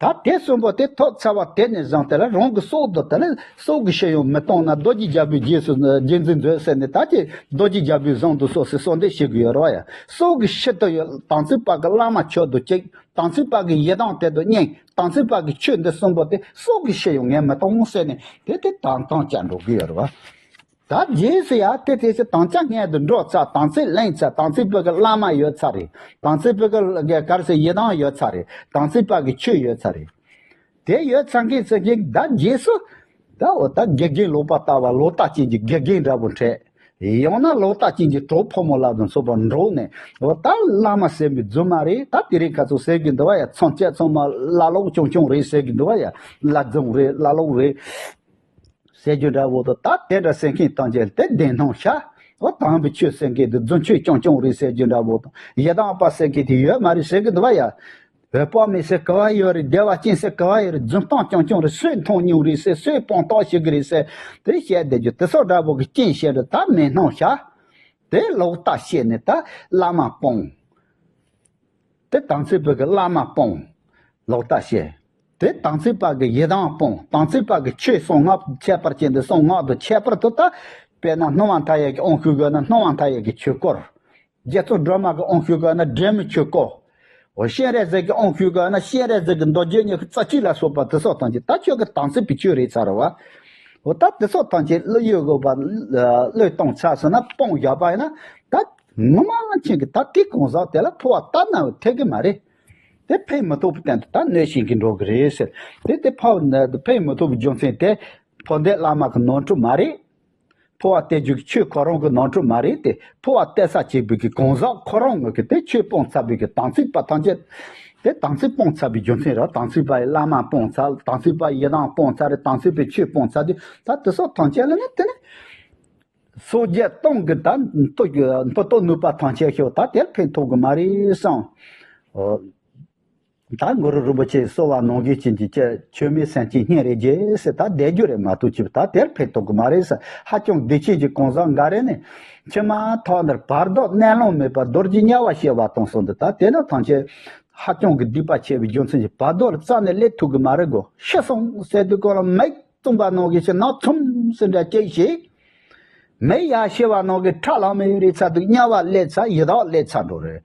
ད་དེ་གསུམ་པོ་དེ་ཐོབ་ཚར་བ་དེ་ནས་བཟུང་དེ་ལ་རང་གི་སྲོག་དང་དེ་ལ་སྲོག་གི་ཕྱིར་ཡང་མི་གཏོང་ན། རྡོ་རྗེ་རྒྱལ་པོའི་རྗེས་སུ་རྗེས་འཛིན་མཛོད་ཟེར་ནས་ད་ཅི་རྡོ་རྗེ་རྒྱལ་པོའི་གཟུངས་དང་སོགས་སུ་གསོལ་འདེབས་ཞུ་གི་ཡོད་རེད་བ་ཡ། སྲོག་གི་ཕྱིར་དུ་ཡང་དམ་ཚིག་པ་གི་བླ་མ་མཆོག་ཏུ་གཅིག་དམ་ཚིག་པ་གི་ཡི་དམ་དེ་དང་སྙིང་། དམ་ཚིག་པ་གི་ཆོས་འདི་གསུམ་པོ་དེ་སྲོག་གི་ཕྱིར་ཡང་ངས་མི་གཏོང་ཟེར་ནས་དེ་དེ་དམ་དམ་བཅའ་འགྲོ་གི་ཡོད་རེད་བ། ད་རྗེས་སུ་ཡང་དེ་དེ་ཚེ་དམ་བཅའ་སྔོན་དུ་འགྲོ་ཚར། དམ་ཚིག་ལེན་ཚར། དམ་ཚིག་པ་གི་བླ་མ་ཡོད་ཚར་རེད། དམ་ཚིག་པ་གི་ག་རེ་ཟེར་ཡི་དམ་ཡོད་ཚར་རེད། དམ་ཚིག་པ་གི་ཆོས་ཡོད་ཚར་རེད། དེ་ཡོད་ཚར་མཁན་ཚེ་གི་ད་རྗེས་སུ། ད་འོ་ད་དགེ་རྒན་ལོག་པ་ལྟ་བུ་ལོག་ལྟ་ཅན་གྱི་དགེ་རྒན་འདྲ་པོ་འཕྲད། ཡང་ན་ལོག་ལྟ་ཅན་གྱི་གྲོགས་ཕོ་མོ་ལ་དང་སོགས་པ་འགྲོགས་ནས་འོ་ད་བླ་མ་ཟེར་མི་རྫུན་མ་རེད། ད་དེ་རིང་ཁ་ཚོ་ཟེར་གི་འདུག་བ་ཡ། ཚང་བཅད་ཚང་མ་བླ་ལོག་ཆུང་ཆུང་རེད་ཟེར་གི་འདུག་བ་ཡ། བླ་རྫུན་རེད། བླ་ལོག་རེད། ཟེར་རྒྱུ་འདྲ་བོ་དང་། ད་དེ་འདྲ་ཟེར་མཁན་ཐམས་ཅད་དེ་བདེན་སྣང་ཤར། འོ་དམ་པའི་ཆོས་ཟེར་མཁན་དེ་རྫུན་ཆོས་རྐྱང་རྐྱང་རེད་ཟེར་རྒྱུ་འདྲ་བོ་དང་། ཡི་དམ་པ་ཟེར་མཁན་དེ་ཡོད་མ་རེད་ཟེར་གི་འདུག་བ་ཡ། འོད་དཔག་མེད་ཟེར་ག་བ་ཡོད་རེད། བདེ་བ་ཅན་ཟེར་ག་བ་ཡོད་རེད། རྫུན་གཏམ་རྐྱང་རྐྱང་རེད། སུས་མཐོང་མྱོང་རེད་ཟེར། སུས་སྤང་ཐག་ཞིག་གི་རེད་ཟེར། དེ་བཤད་བསྡད་རྒྱུ་དེ་སོགས་འདྲ་བོ་གི་རྐྱེན་བྱས་འདྲ་ད་མེད་སྣང་ཤར། དེ་ལོག་ལྟ་བཤད་ནས་ད་བླ་མ་སྤོང་། དེ་དམ་ཚིག་པ་གི་བླ་མ་སྤོང་། ལོག་ལྟ་བཤད། དེ་དམ་ཚིག་པ་གི་ཡི་དམ་སྤོང་། དམ་ཚིག་པ་གི་ཆོས་གསང་སྔགས་ཁྱད་པར་ཅན་དེ་གསང་སྔགས་དང་ཁྱད་པར་དུ་ད། དཔེར་ན་སྣང་བ་མཐའ་ཡས་ཀྱི་དབང་ཞུ་དགོས་ན་སྣང་བ་མཐའ་ཡས་ཀྱི་ཆོས་སྐོར། རྗེ་བཙུན་སྒྲོལ་མ་གི་དབང་ཞུ་དགོས་ན་སྒྲོལ་མའི་ཆོས་སྐོར། འོ་སྤྱན་རས་གཟིགས་ཀྱི་དབང་ཞུ་དགོས་ན་སྤྱན་རས་གཟིགས་ཀྱི་མདོ་རྒྱུད་ཉི་ཤུ་རྩ་གཅིག་ལ་སོགས་པ་དེ་སོགས་ཐམས་ཅད་ད་ཁྱོད་ཀྱི་དམ་ཚིག་པའི་ཆོས་རེད་ཚར་བ། འོ་ད་དེ་སོགས་ཐམས་ཅད་བློ་ཡོད་དགོས་པ། བློས་གཏོང་ཚར་སོང་ན་སྤོང་བཞག་པ་ཡིན་ན་ད། ངོ་མ་ཅན་གྱི་ད་དེ་གང་ཟག་དེ་ལ་འཕོ་བ་ལྟ་ན་འཐད་གི་མ་རེད། དེ་ཕན་མི་ཐོགས་པའི་སྟེང་དུ་ད་གནོད་བྱེད་ཀྱི་འགྲོ་གི་རེད་ཟེར། དེ་དེ་ཕན་མི་ཐོགས་པའི་རྒྱུ་མཚན་དེ་འཕོ་འདོད་བླ་མ་གི་ནོར་འཁྲུལ་མ་རེད། འཕོ་བ་སྟེར་རྒྱུ་གི་ཆོས་ཁོ་རང་གི་ནོར་འཁྲུལ་མ་རེད་དེ། འཕོ་བ་སྟེར་ས་བྱེད་པའི་གི་གང་ཟག་ཁོ་རང་ངོས་ཀྱི་དེ་ཆོས་སྤོང་ཚར་བའི་གི་དམ་ཚིག་པ་ཐམས་ཅད། དེ་དམ་ཚིག་སྤོང་ཚར་བའི་རྒྱུ་མཚན་རེད། དམ་ཚིག་པ་ཡི་བླ་མ་སྤོང་ཚར། དམ་ཚིག་པ་ཡི་ཡི་དམ་སྤོང་ཚར་རེད། དམ་ཚིག་པའི་ཆོས་སྤོང་ཚར་དུས་ད་དེ་སོགས་ཐམས་ཅད་ལ་ནི་དེ་ནི། སོ་བརྒྱད་སྟོང་གི་ད་མཐུ་མཐུ་སྟོབས་ནུས་པ་ཐམས་ཅད་ཤོག་ད་དེར་ཕན་ཐོགས་གི་མ་རེད་བསམ། འོ། ད་གུ་རུ་རིན་པོ་ཆེས་གསོལ་བ་ནང་བཞིན་བྱིན་གྱིས་བསྐྱེད། ཆོས་མེད་སེམས་ཅན་སྙིང་རེ་རྗེ་ཟེར། ད་བསྡད་རྒྱུ་རེད་མ་གཏོགས་ཅིག་ད་དེར་ཕན་ཐོགས་གི་མ་རེད་ཟེར། ཧ་ཅང་བདེ་ཆེན་གྱི་གང་ཟག་འགའ་རེ་ནི་ཕྱི་མ་ཐོག་འདིར་བར་དོ་གནས་ལུང་མེད་པར་རྡོ་རྗེ་དམྱལ་བ་སྐྱེ་བ་དང་གསུངས་འདུག་ད་དེ་ནི་ཐམས་ཅད་ཧ་ཅང་གི་སྡིག་པ་ཆེ་བའི་རྒྱུ་མཚན་གྱིས་བར་དོ་ལ་རྩ་ནས་སླེབས་ཐུབ་གི་མ་རེད་གོ། ཤི་སོང་ཟེར་དུས་སྐབས་ལ་མིག་བཙུམ་པ་ནང་བཞིན་ཞིག་ནག་ཚུམ་ཟེར་འདྲ་སྐྱེས་ཤིག་མེ་ཡར་ཤི་བ་ནང་གི་ཁྲག་ལམ་མེ་རེད་ཚར་དུས་དམྱལ་བ་སླེབས་ཚར། ཡི་དྭགས་སླེབས་ཚར་འགྲོ་རེད།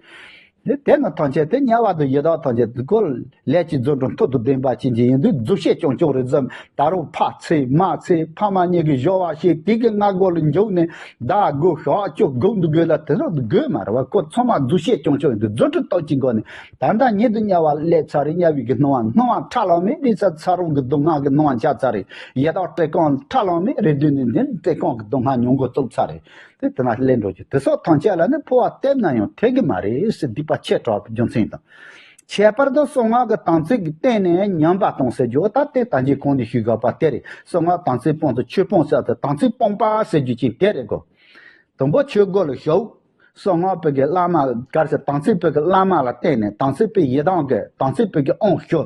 དེ་དེ་ནི་ཐམས་ཅད་དེ་དམྱལ་བ་དང་ཡི་དྭགས་ཐམས་ཅད་དེ་ཀོ་ལས་ཀྱི་རྫུ་འཕྲུལ་མཐུ་དང་ལྡན་པ་ཅན་གྱི་ཡིན་དུས་རྫུ་བཤད་རྐྱང་རྐྱང་རེད་བཟུམ། ད་རུང་ཕ་ཚེ་མ་ཚེ་ཕ་མ་གཉིས་ཀྱི་སྦྱོར་བ་བྱེད། དེ་གི་སྔ་རྒོལ་ལ་འཇུག་ནས་ད་དགོས་ཤོག་ཅོ་དགོས་འདུག་དགོས་ལ་དེ་ཚོ་དགོས་མ་རེད་བ། ཁོ་ཚང་མ་རྫུ་བཤད་རྐྱང་རྐྱང་ཡིན་དུས་རྫུ་འཕྲུལ་སྟོབས་ཀྱི་སྒོ་ནས་ད་ལྟ་ཉིད་དུ་དམྱལ་བ་སླེབས་ཚར་རེད། དམྱལ་བའི་གི་སྣང་བ་སྣང་བ་ཁྲག་ལམ་མེ་རེད་ཚར། ཚ་རུང་གི་སྡུག་བསྔལ་གི་སྣང་བ་འཆར་ཚར་རེད། ཡི་དྭགས་བཀྲེས་སྐོམ་ཁྲག་ལམ་མེ་རེད་དུས་ནས་འདི་བཀྲེས་སྐོམ་གི་སྡུག་བསྔལ་མྱོང་འགོ་བཙུགས་ཚར་རེད། དེ་དེ་ན་སླེབས་འགྲོ་རྒྱུ་དེ་སོགས་ཐམས་ཅད་ལ་ནི་འཕོ་བ་བསྟེན་ན་ཡང་འཐད་གི་མ་རེད་ཟེར། སྡིག་པ་ཆེ་དྲགས་པའི་རྒྱུ་མཚན་དང་། ཁྱད་པར་དུ་གསང་སྔགས་ཀྱི་དམ་ཚིག་གི་སྟེང་ནས་ཉམས་པ་དང་ཟེར་རྒྱུ་ད་ལྟའི་ད་གིན་གོང་ནས་ཞུས་དགོས་པ་དེ་རེད། གསང་སྔགས་དམ་ཚིག་སྤོང་དང་ཆོས་སྤོང་ཟེར་ཏེ་དམ་ཚིག་སྤོང་པ་ཟེར་རྒྱུ་ཅིག་དེ་རེད་གོ། དང་པོ་ཆོས་སྒོ་ལ་ཞུགས། གསང་སྔགས་པའི་གི་བླ་མ་གར་ཞིག་དམ་ཚིག་པའི་གི་བླ་མ་ལ་བརྟེན་ནས་དམ་ཚིག་པའི་ཡི་དམ་གི་དམ་ཚིག་པའི་གི་དབང་ཞུ།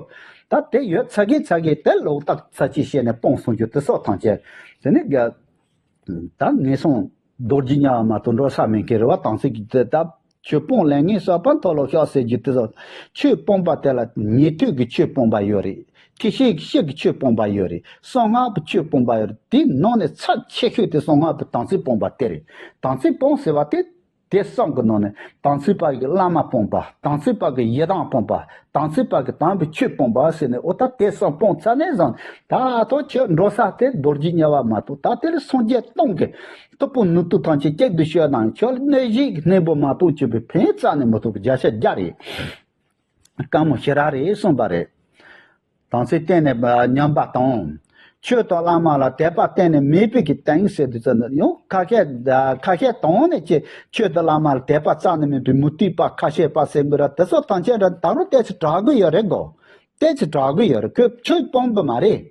ད་དེ་ཡོད་ཚ་གི་ཚ་གི་དེ་ལོག་ལྟ་ཚ་གི་བྱས་ནས་སྤོང་གསུང་རྒྱུ་དེ་སོགས་ཐམས་ཅད་དེ་ནི་གི་ད་ངན་སོང་རྡོ་རྗེ་དམྱལ་བ་མ་གཏོགས་འགྲོ་ས་མེད་མཁན་རེད་བ། དམ་ཚིག་གི་དེ་ད་ཆོས་སྤོང་ལས་ངན་བསགས་པ་མཐོལ་ལོ་བཤགས་ཟེར་རྒྱུ་དེ་ཚོ། ཆོས་སྤོང་པ་དེ་ལ་ཉན་ཐོས་ཀྱི་ཆོས་སྤོང་པ་ཡོད་རེད། ཐེག་ཆེན་གྱི་སྤྱི་གི་ཆོས་སྤོང་པ་ཡོད་རེད། གསང་སྔགས་ཀྱི་ཆོས་སྤོང་པ་ཡོད་རེད། དེའི་ནང་ནས་ཚབས་ཆེ་ཤོས་དེ་གསང་སྔགས་པའི་དམ་ཚིག་སྤོང་པ་དེ་རེད། དམ་ཚིག་སྤོང་ཟེར་བ་དེ་དེ་གསུམ་གྱི་ནང་ནས་དམ་ཚིག་པ་གི་བླ་མ་སྤོང་པ། དམ་ཚིག་པ་གི་ཡི་དམ་སྤོང་པ། དམ་ཚིག་པ་གི་དམ་པའི་ཆོས་སྤོང་པ་ཟེར་ནས་འོ་ད་དེ་གསུམ་སྤོང་ཚར་ནས་བཟུང་ད་ཐོག་ཆོས་འགྲོ་ས་དེ་རྡོ་རྗེ་དམྱལ་བ་མ་གཏོགས། ད་དེ་ལ་སངས་རྒྱས་སྟོང་གི་སྟུག་པོ་ནུས་མཐུ་ཐམས་ཅད་གཅིག་ཏུ་བཤོལ་ནའང་ཆོས་ལ་གནོད་བྱེད་ཀྱི་གནོད་པ་མ་གཏོགས་སྐྱོབ་པའི་ཕན་ཡོན་རྩ་ནས་མི་ཐོགས་པའི་བརྒྱ་ཆ་བརྒྱ་རེད། དཀའ་མོ་ཞེ་དྲག་རེད་གསུངས་པ་རེད། དམ་ཚིག་གཏན་ནས་ཉམས་པ་དང་། ཆོས་དང་བླ་མ་ལ་དད་པ་གཏན་ནས་མེད་པའི་གི་སྟེང་ཟེར་དུས་ཙམ་ན་ཡང་ཁ་ཤས་ཁ་ཤས་དང་ནས་ཀྱི་ཆོས་དང་བླ་མ་ལ་དད་པ་རྩ་ནས་མེད་པའི་མུ་སྟེགས་པ་ཁ་ཤས་པ་ཟེར་འབུལ་ར་དེ་ཚོ་ཐམས་ཅད་ར་ད་རུང་ཏོག་ཙམ་དྲག་གི་ཡོད་རེད་གོ། ཏོག་ཙམ་དྲག་གི་ཡོད་རེད། ཁོས་ཆོས་སྤོང་གི་མ་རེད།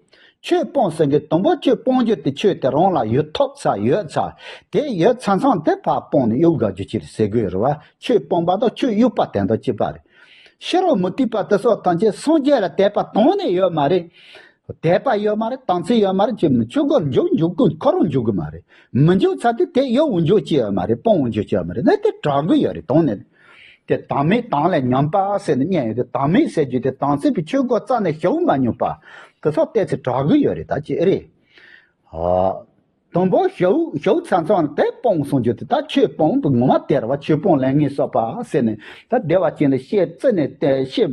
ཆོས་སྤོང་ཟེར་གི་དང་པོ་ཆོས་སྤོང་རྒྱུ་དེ་ཆོས་དེ་རང་ལ་ཡོད་ཐོབ་ཚར་ཡོད་ཚར། དེ་ཡོད་ཚར་མཚམས་དེ་ཕར་སྤོང་ནས་གཡུག་དགའ་རྒྱུ་ཅི་རེད་ཟེར་གི་ཡོད་རེད་བ། ཆོས་སྤོང་པ་དང་ཆོས་གཡུག་པ་དེ་འདྲ་གཅིག་པ་རེད། ཕྱི་རོལ་མུ་སྟེགས་པ་དེ་སོགས་ཐམས་ཅད་སངས་རྒྱས་ལ་དད་པ་དང་ནས་ཡོད་མ་རེད། དད་པ་ཡོད་མ་རེད། དམ་ཚིག་ཡོད་མ་རེད། ཅི་མིན་ཆོས་སྒོར་འཇུག་འཇུག་ཀུན་ཁོ་རང་འཇུག་གི་མ་རེད། མི་འཇུག་ཚར་དུས་དེ་གཡུག་འཇུག་ཅི་ཡོད་མ་རེད། སྤོང་འཇུག་ཅི་ཡོད་མ་རེད། ནི་དེ་དྲག་གི་ཡོད་རེད་དང་ནས། དེ་དམ་མེད་དམ་ལས་ཉམས་པ་ཟེར་ནས་ཉན་ཡོད་དེ་དམ་མེད་ཟེར་རྒྱུ་དེ་དམ་ཚིག་པའི་ཆོས་སྒོ་རྩ་ནས་ཞུགས་མ་མྱོང་པ། དེ་ཚོ་ཏོག་ཙམ་དྲག་གི་ཡོད་རེད། ད་ཅི་ཨེ་རེད། ཨ། དང་པོ་ཞུགས་ཞུགས་ཚར་མཚམས་དེ་སྤོང་གསུང་རྒྱུ་དེ་ད་ཆོས་སྤོང་དུ་ངོ་མ་དེ་རེད་བ། ཆོས་སྤོང་ལས་ངན་བསགས་པ་ཟེར་ནས་ད་བདེ་བ་ཅན་ལ་ཤེས་བརྩི་ནས་དེ་ཤེས་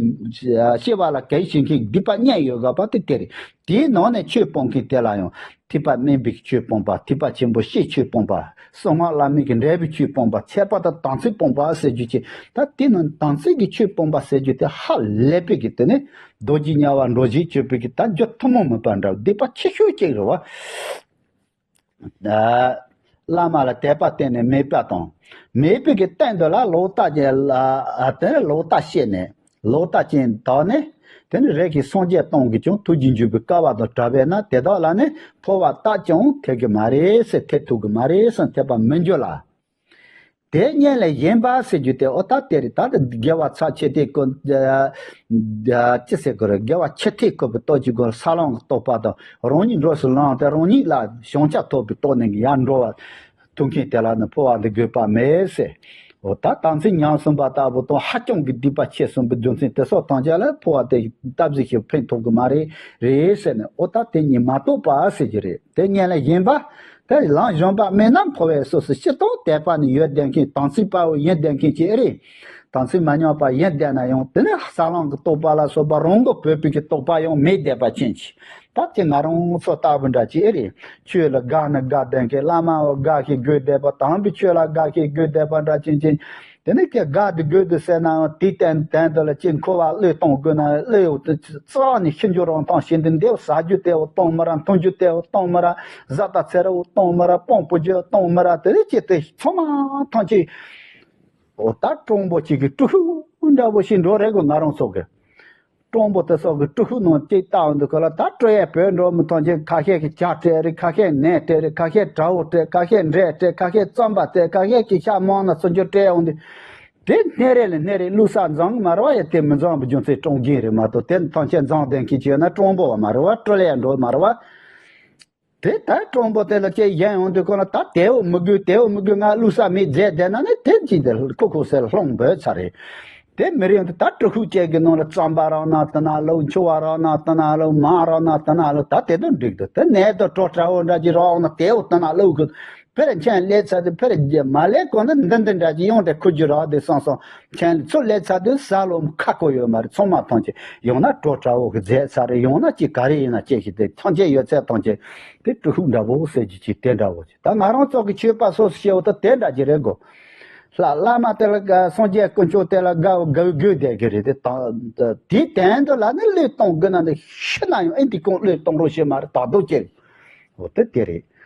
ཤེས་པ་ལ་གལ་ཆེ་མཁན་སྡིག་པ་གཉིས་ཡོད་དགོས་པ་དེ་དེ་རེད། དེའི་ནང་ནས་ཆོས་སྤོང་མཁན་དེ་ལ་ཡང་ཐེག་པ་དམན་པའི་ཆོས་སྤོང་པ། ཐེག་པ་ཆེན་པོ་སྤྱིའི་ཆོས་སྤོང་པ། གསང་སྔགས་བླ་མེད་ཀྱི་འབྲས་བུའི་ཆོས་སྤོང་པ། ཁྱད་པར་དུ་དམ་ཚིག་སྤོང་པ་ཟེར་རྒྱུ་ཅིག་ད་དེ་ནི་དམ་ཚིག་གི་ཆོས་སྤོང་པ་ཟེར་རྒྱུ་དེ་ཧ་ལས་པའི་གི་དེ་ནི་རྡོ་རྗེ་དམྱལ་བ་འགྲོ་བྱེད་གཅོད་པའི་གི་ད་རྒྱུ་ཐུན་མོང་མིན་པ་འདྲ་སྡིག་པ་ཆེ་ཤོས་ཅིག་རེད་བ། ཨ། བླ་མ་ལ་དད་པ་གཏན་ནས་མེད་པ་དང་། མེད་པའི་གི་སྟེང་དུ་ལ་ལོག་ལྟ་ཅན་ལ་ཨ་དེ་ནི་ལོག་ལྟ་བཤད་ནས་ལོག་ལྟ་ཅན་དག་ནི་དེ་ནི་རིགས་ཀྱི་སངས་རྒྱས་སྟོང་གིས་ཀྱང་ཐུགས་རྗེ་འཇུག་པའི་སྐལ་བ་དང་བྲལ་བས་ན་དེ་དག་ལ་ནི་འཕོ་བ་བཏབ་ཀྱང་འཐད་གི་མ་རེད་ཟེར། འཐད་ཐུབ་གི་མ་རེད་ཟེར་འཐད་པ་མི་འགྱུར་ལ། དེ་གཉེན་ལས་གཞན་པ་ཟེར་རྒྱུ་དེ་འོ་ད་དེ་རེད། ད་དེ་དགེ་བ་ཚར་ཆེ་དེ་ཀོ་ཅི་ཟེར་དགོས་རེད། དགེ་བ་ཆེ་ཐིག་བཀོད་པའི་སྟོབས་ཀྱི་སྒོ་ས་ལམ་གྱི་རྟོགས་པ་དང་རང་ཉིད་འགྲོ་སུ་ལངས་ཏེ་རང་ཉིད་ལ་བྱང་ཆ་ཐོབ་པའི་སྟོབས་ནས་ཡར་འགྲོ་བ་ཐུག་མཁན་དེ་ལ་ནི་འཕོ་བ་འདི་དགོས་པ་མེད་ཟེར། འོ་ད་དམ་ཚིག་ཉམས་སོང་པ་ལྟ་བུ་དང་ཧ་ཅང་གི་སྡིག་པ་ཆེ་སོང་པའི་རྒྱུ་མཚན་དེ་སོགས་ཐམས་ཅད་ལ་འཕོ་བ་དེ་སྟབས་གཟིགས་ཤིག་ཕན་ཐོགས་གི་མ་རེད་རེད་ཟེར་ནས་འོ་ད་དེ་གཉིས་མ་གཏོགས་པ་ཟེར་གྱི་རེད། དེ་གཉེན་ལས་གཞན་པ། དེ་ལམ་གཞན་པ་མེད་ན་འཕོ་བའི་སོ་སོ་སྤྱི་དང་དད་པ་ནི་ཡོད་བསྡད་མཁན་དམ་ཚིག་པ་བོ་ཡིན་བསྡད་མཁན་ཅིག་ཨེ་རེད། དམ་ཚིག་མ་ཉམས་པ་ཡིན་བསྡད་ན་ཡང་དེ་ནི་ས་ལམ་གྱི་རྟོགས་པ་ལ་སོགས་པ་རང་གི་བོད་པའི་གི་རྟོགས་པ་ཡང་མེད་བསྡད་པ་ཅན་ཅིག་ད་ཅི་ང་རང་ཚོ་ལྟ་བུ་འདྲ་ཅིག་ཨེ་རེད། ཆོས་ལ་དགའ་ནི་དགའ་བསྡད་མཁན་བླ་མ་བོ་དགའ་ཞིག་དགོས་བསྡད་པ་དམ་པའི་ཆོས་ལ་དགའ་ཞིག་དགོས་བསྡད་པ་འདྲ་ཅན་ཅན། དེ་ནི་ཁྱེད་དགའ་དེ་དགོས་དེ་ཟེར་ན་ཡང་དེའི་སྟེང་སྟེང་དུ་ལ་ཅིག་འཁོར་བ་བློས་གཏོང་དགོས་ན་བློས་རྩ་ནས་ཤི་འགྱུར་རང་ཐང་ཞིག་འདི་འདེབས་ཟ་རྒྱུ་དེ་བོ་གཏོང་མི་ར་འཐུང་རྒྱུ་དེ་བོ་གཏོང་མི་ར་བཟའ་ཟླ་ཚེ་རབས་བོ་གཏོང་མི་ར་དཔང་པོ་རྒྱུ་གཏོང་མི་ར་དེ་ནི་ཅི་སྟེ་ཚང་མ་ཐམས་ཅད་འོ་ད་དྲང་པོ་ཅིག་གི་ཀྲུ་ཧུ་འདྲ་བོ་ཞིག་འགྲོ་རེད་གོ། ང་རང་ཚོ་གི་དྲང་པོ་དེ་སོགས་ཀྱི་ཀྲུ་ཧུ་ནང་གཅིག་བལྟ་འོང་དུས་ཁོ་ལ་ད་སྤྲོ་ཡས་བོད་འགྲོ་མི་ཐོན་ཅིག་ཁ་ཤས་ཀྱི་ཇ་སྤྲད་རེད། ཁ་ཤས་ནས་སྤྲད་རེད། ཁ་ཤས་དྲ་བོ་སྤྲད། ཁ་ཤས་འབྲས་སྤྲད། ཁ་ཤས་རྩམ་པ་སྤྲད། ཁ་ཤས་ཀྱི་ཤ་མང་ན་སུ་འགྱུར་སྤྲད་འོང་དུས་ དེ་སྣེ་རེ་ལ་སྣེ་རེ་བླུགས་ས་འཛོམས་མ་རེད་བ། ཡ་དེ་མི་འཛོམས་པའི་རྒྱུ་མཚན་གྲོང་ཁྱེར་རེད་མ་གཏོགས། དེ་ཐམས་ཅད་འཛོམས་བསྡད་མཁན་ཅིག་ཡོད་ན་གྲོང་པོ་བ་མ་རེད་བ། སྤྲུལ་ཡ་འགྲོ་མ་རེད་བ། དེ་ལྟར་གྲོང་པོ་དེ་ལ་ཅིག་གཞན་ཡོང་དུས་ཁོ་ན་ད་དེའོ་མི་དགོས་དེའོ་མི་དགོས། ང་བླུགས་ས་མེད་བརྗེད་བསྡད་ན་ནི་དེ་ཅིག་དེ་ཁོ་ཁོ་སེར་ལྷུང་འབོད་ཚར་རེད། དེ་མི་རིང་དུ་ད་ཀྲུ་ཤུ་ཅན་གྱི་ནང་ལ་རྩམ་པ་རག་ན་དེ་ན་ལོ། མཆོད་པ་རག་ན་དེ་ན་ལོ། མར་རག་ན་དེ་ན་ལོ། ད་དེ་དང་འགྲིག་འདུག་དེ་ནས་ད་གྲོ་ཁྲ་བོ་འདྲ་ཅིག་རག་ན་དེའོ་དེ་ན་ལོ་གི། ཕར་ཁྱེད་སླེབས་ཚར་དུས་ཕར་མ་སླེབས་གོང་ན་འདི་འདི་འདྲ་ཅིག་ཡོང་དེ་ཁུར་རྒྱུ་རག་དེ་སང་སང་ཁྱེད་ཚོ་སླེབས་ཚར་དུས་ཟ་ལོ་ཁ་ཁོ་ཡོད་མ་རེད། ཚང་མ་ཐམས་ཅད་ཡང་ན་གྲོ་ཁྲ་བོ་གི་རྫས་ཚ་རེད། ཡང་ན་ཅིག་ག་རེ་ཡིན་ན་ཅིག་ཞིག་དེ་ཐམས་ཅད་ཡོད་ཚད་ཐམས་ཅད་དེ་ཀྲུ་ཤུ་འདྲ་བོ་ཟེར་རྒྱུ་ཅིག་དེ་འདྲ་བོ་ཅིག་ད་ང་རང་ཚོ་གི་ཆོས་པ་སོ་སོ་སྐྱེ་བོ་ད་དེ་འདྲ་ཅིག་རེད་གོ། ལྷ་བླ་མ་དེ་ལ་དགའ། སངས་རྒྱས་དཀོན་མཆོག་དེ་ལ་དགའ་བོ་དགའ་དགོས་བསྡད་ཀྱི་རེད། དེ་དང་དེའི་དོན་དུ་ལ་ནི་བློས་གཏོང་དགོས་ན་ནི་ཤི་ན་ཡང་ཨེ་འདི་གོང་བློས་གཏོང་རོགས་བྱེད་མ་རེད། ད་དུང་ཅིག་འོ་དེ་དེ་རེད།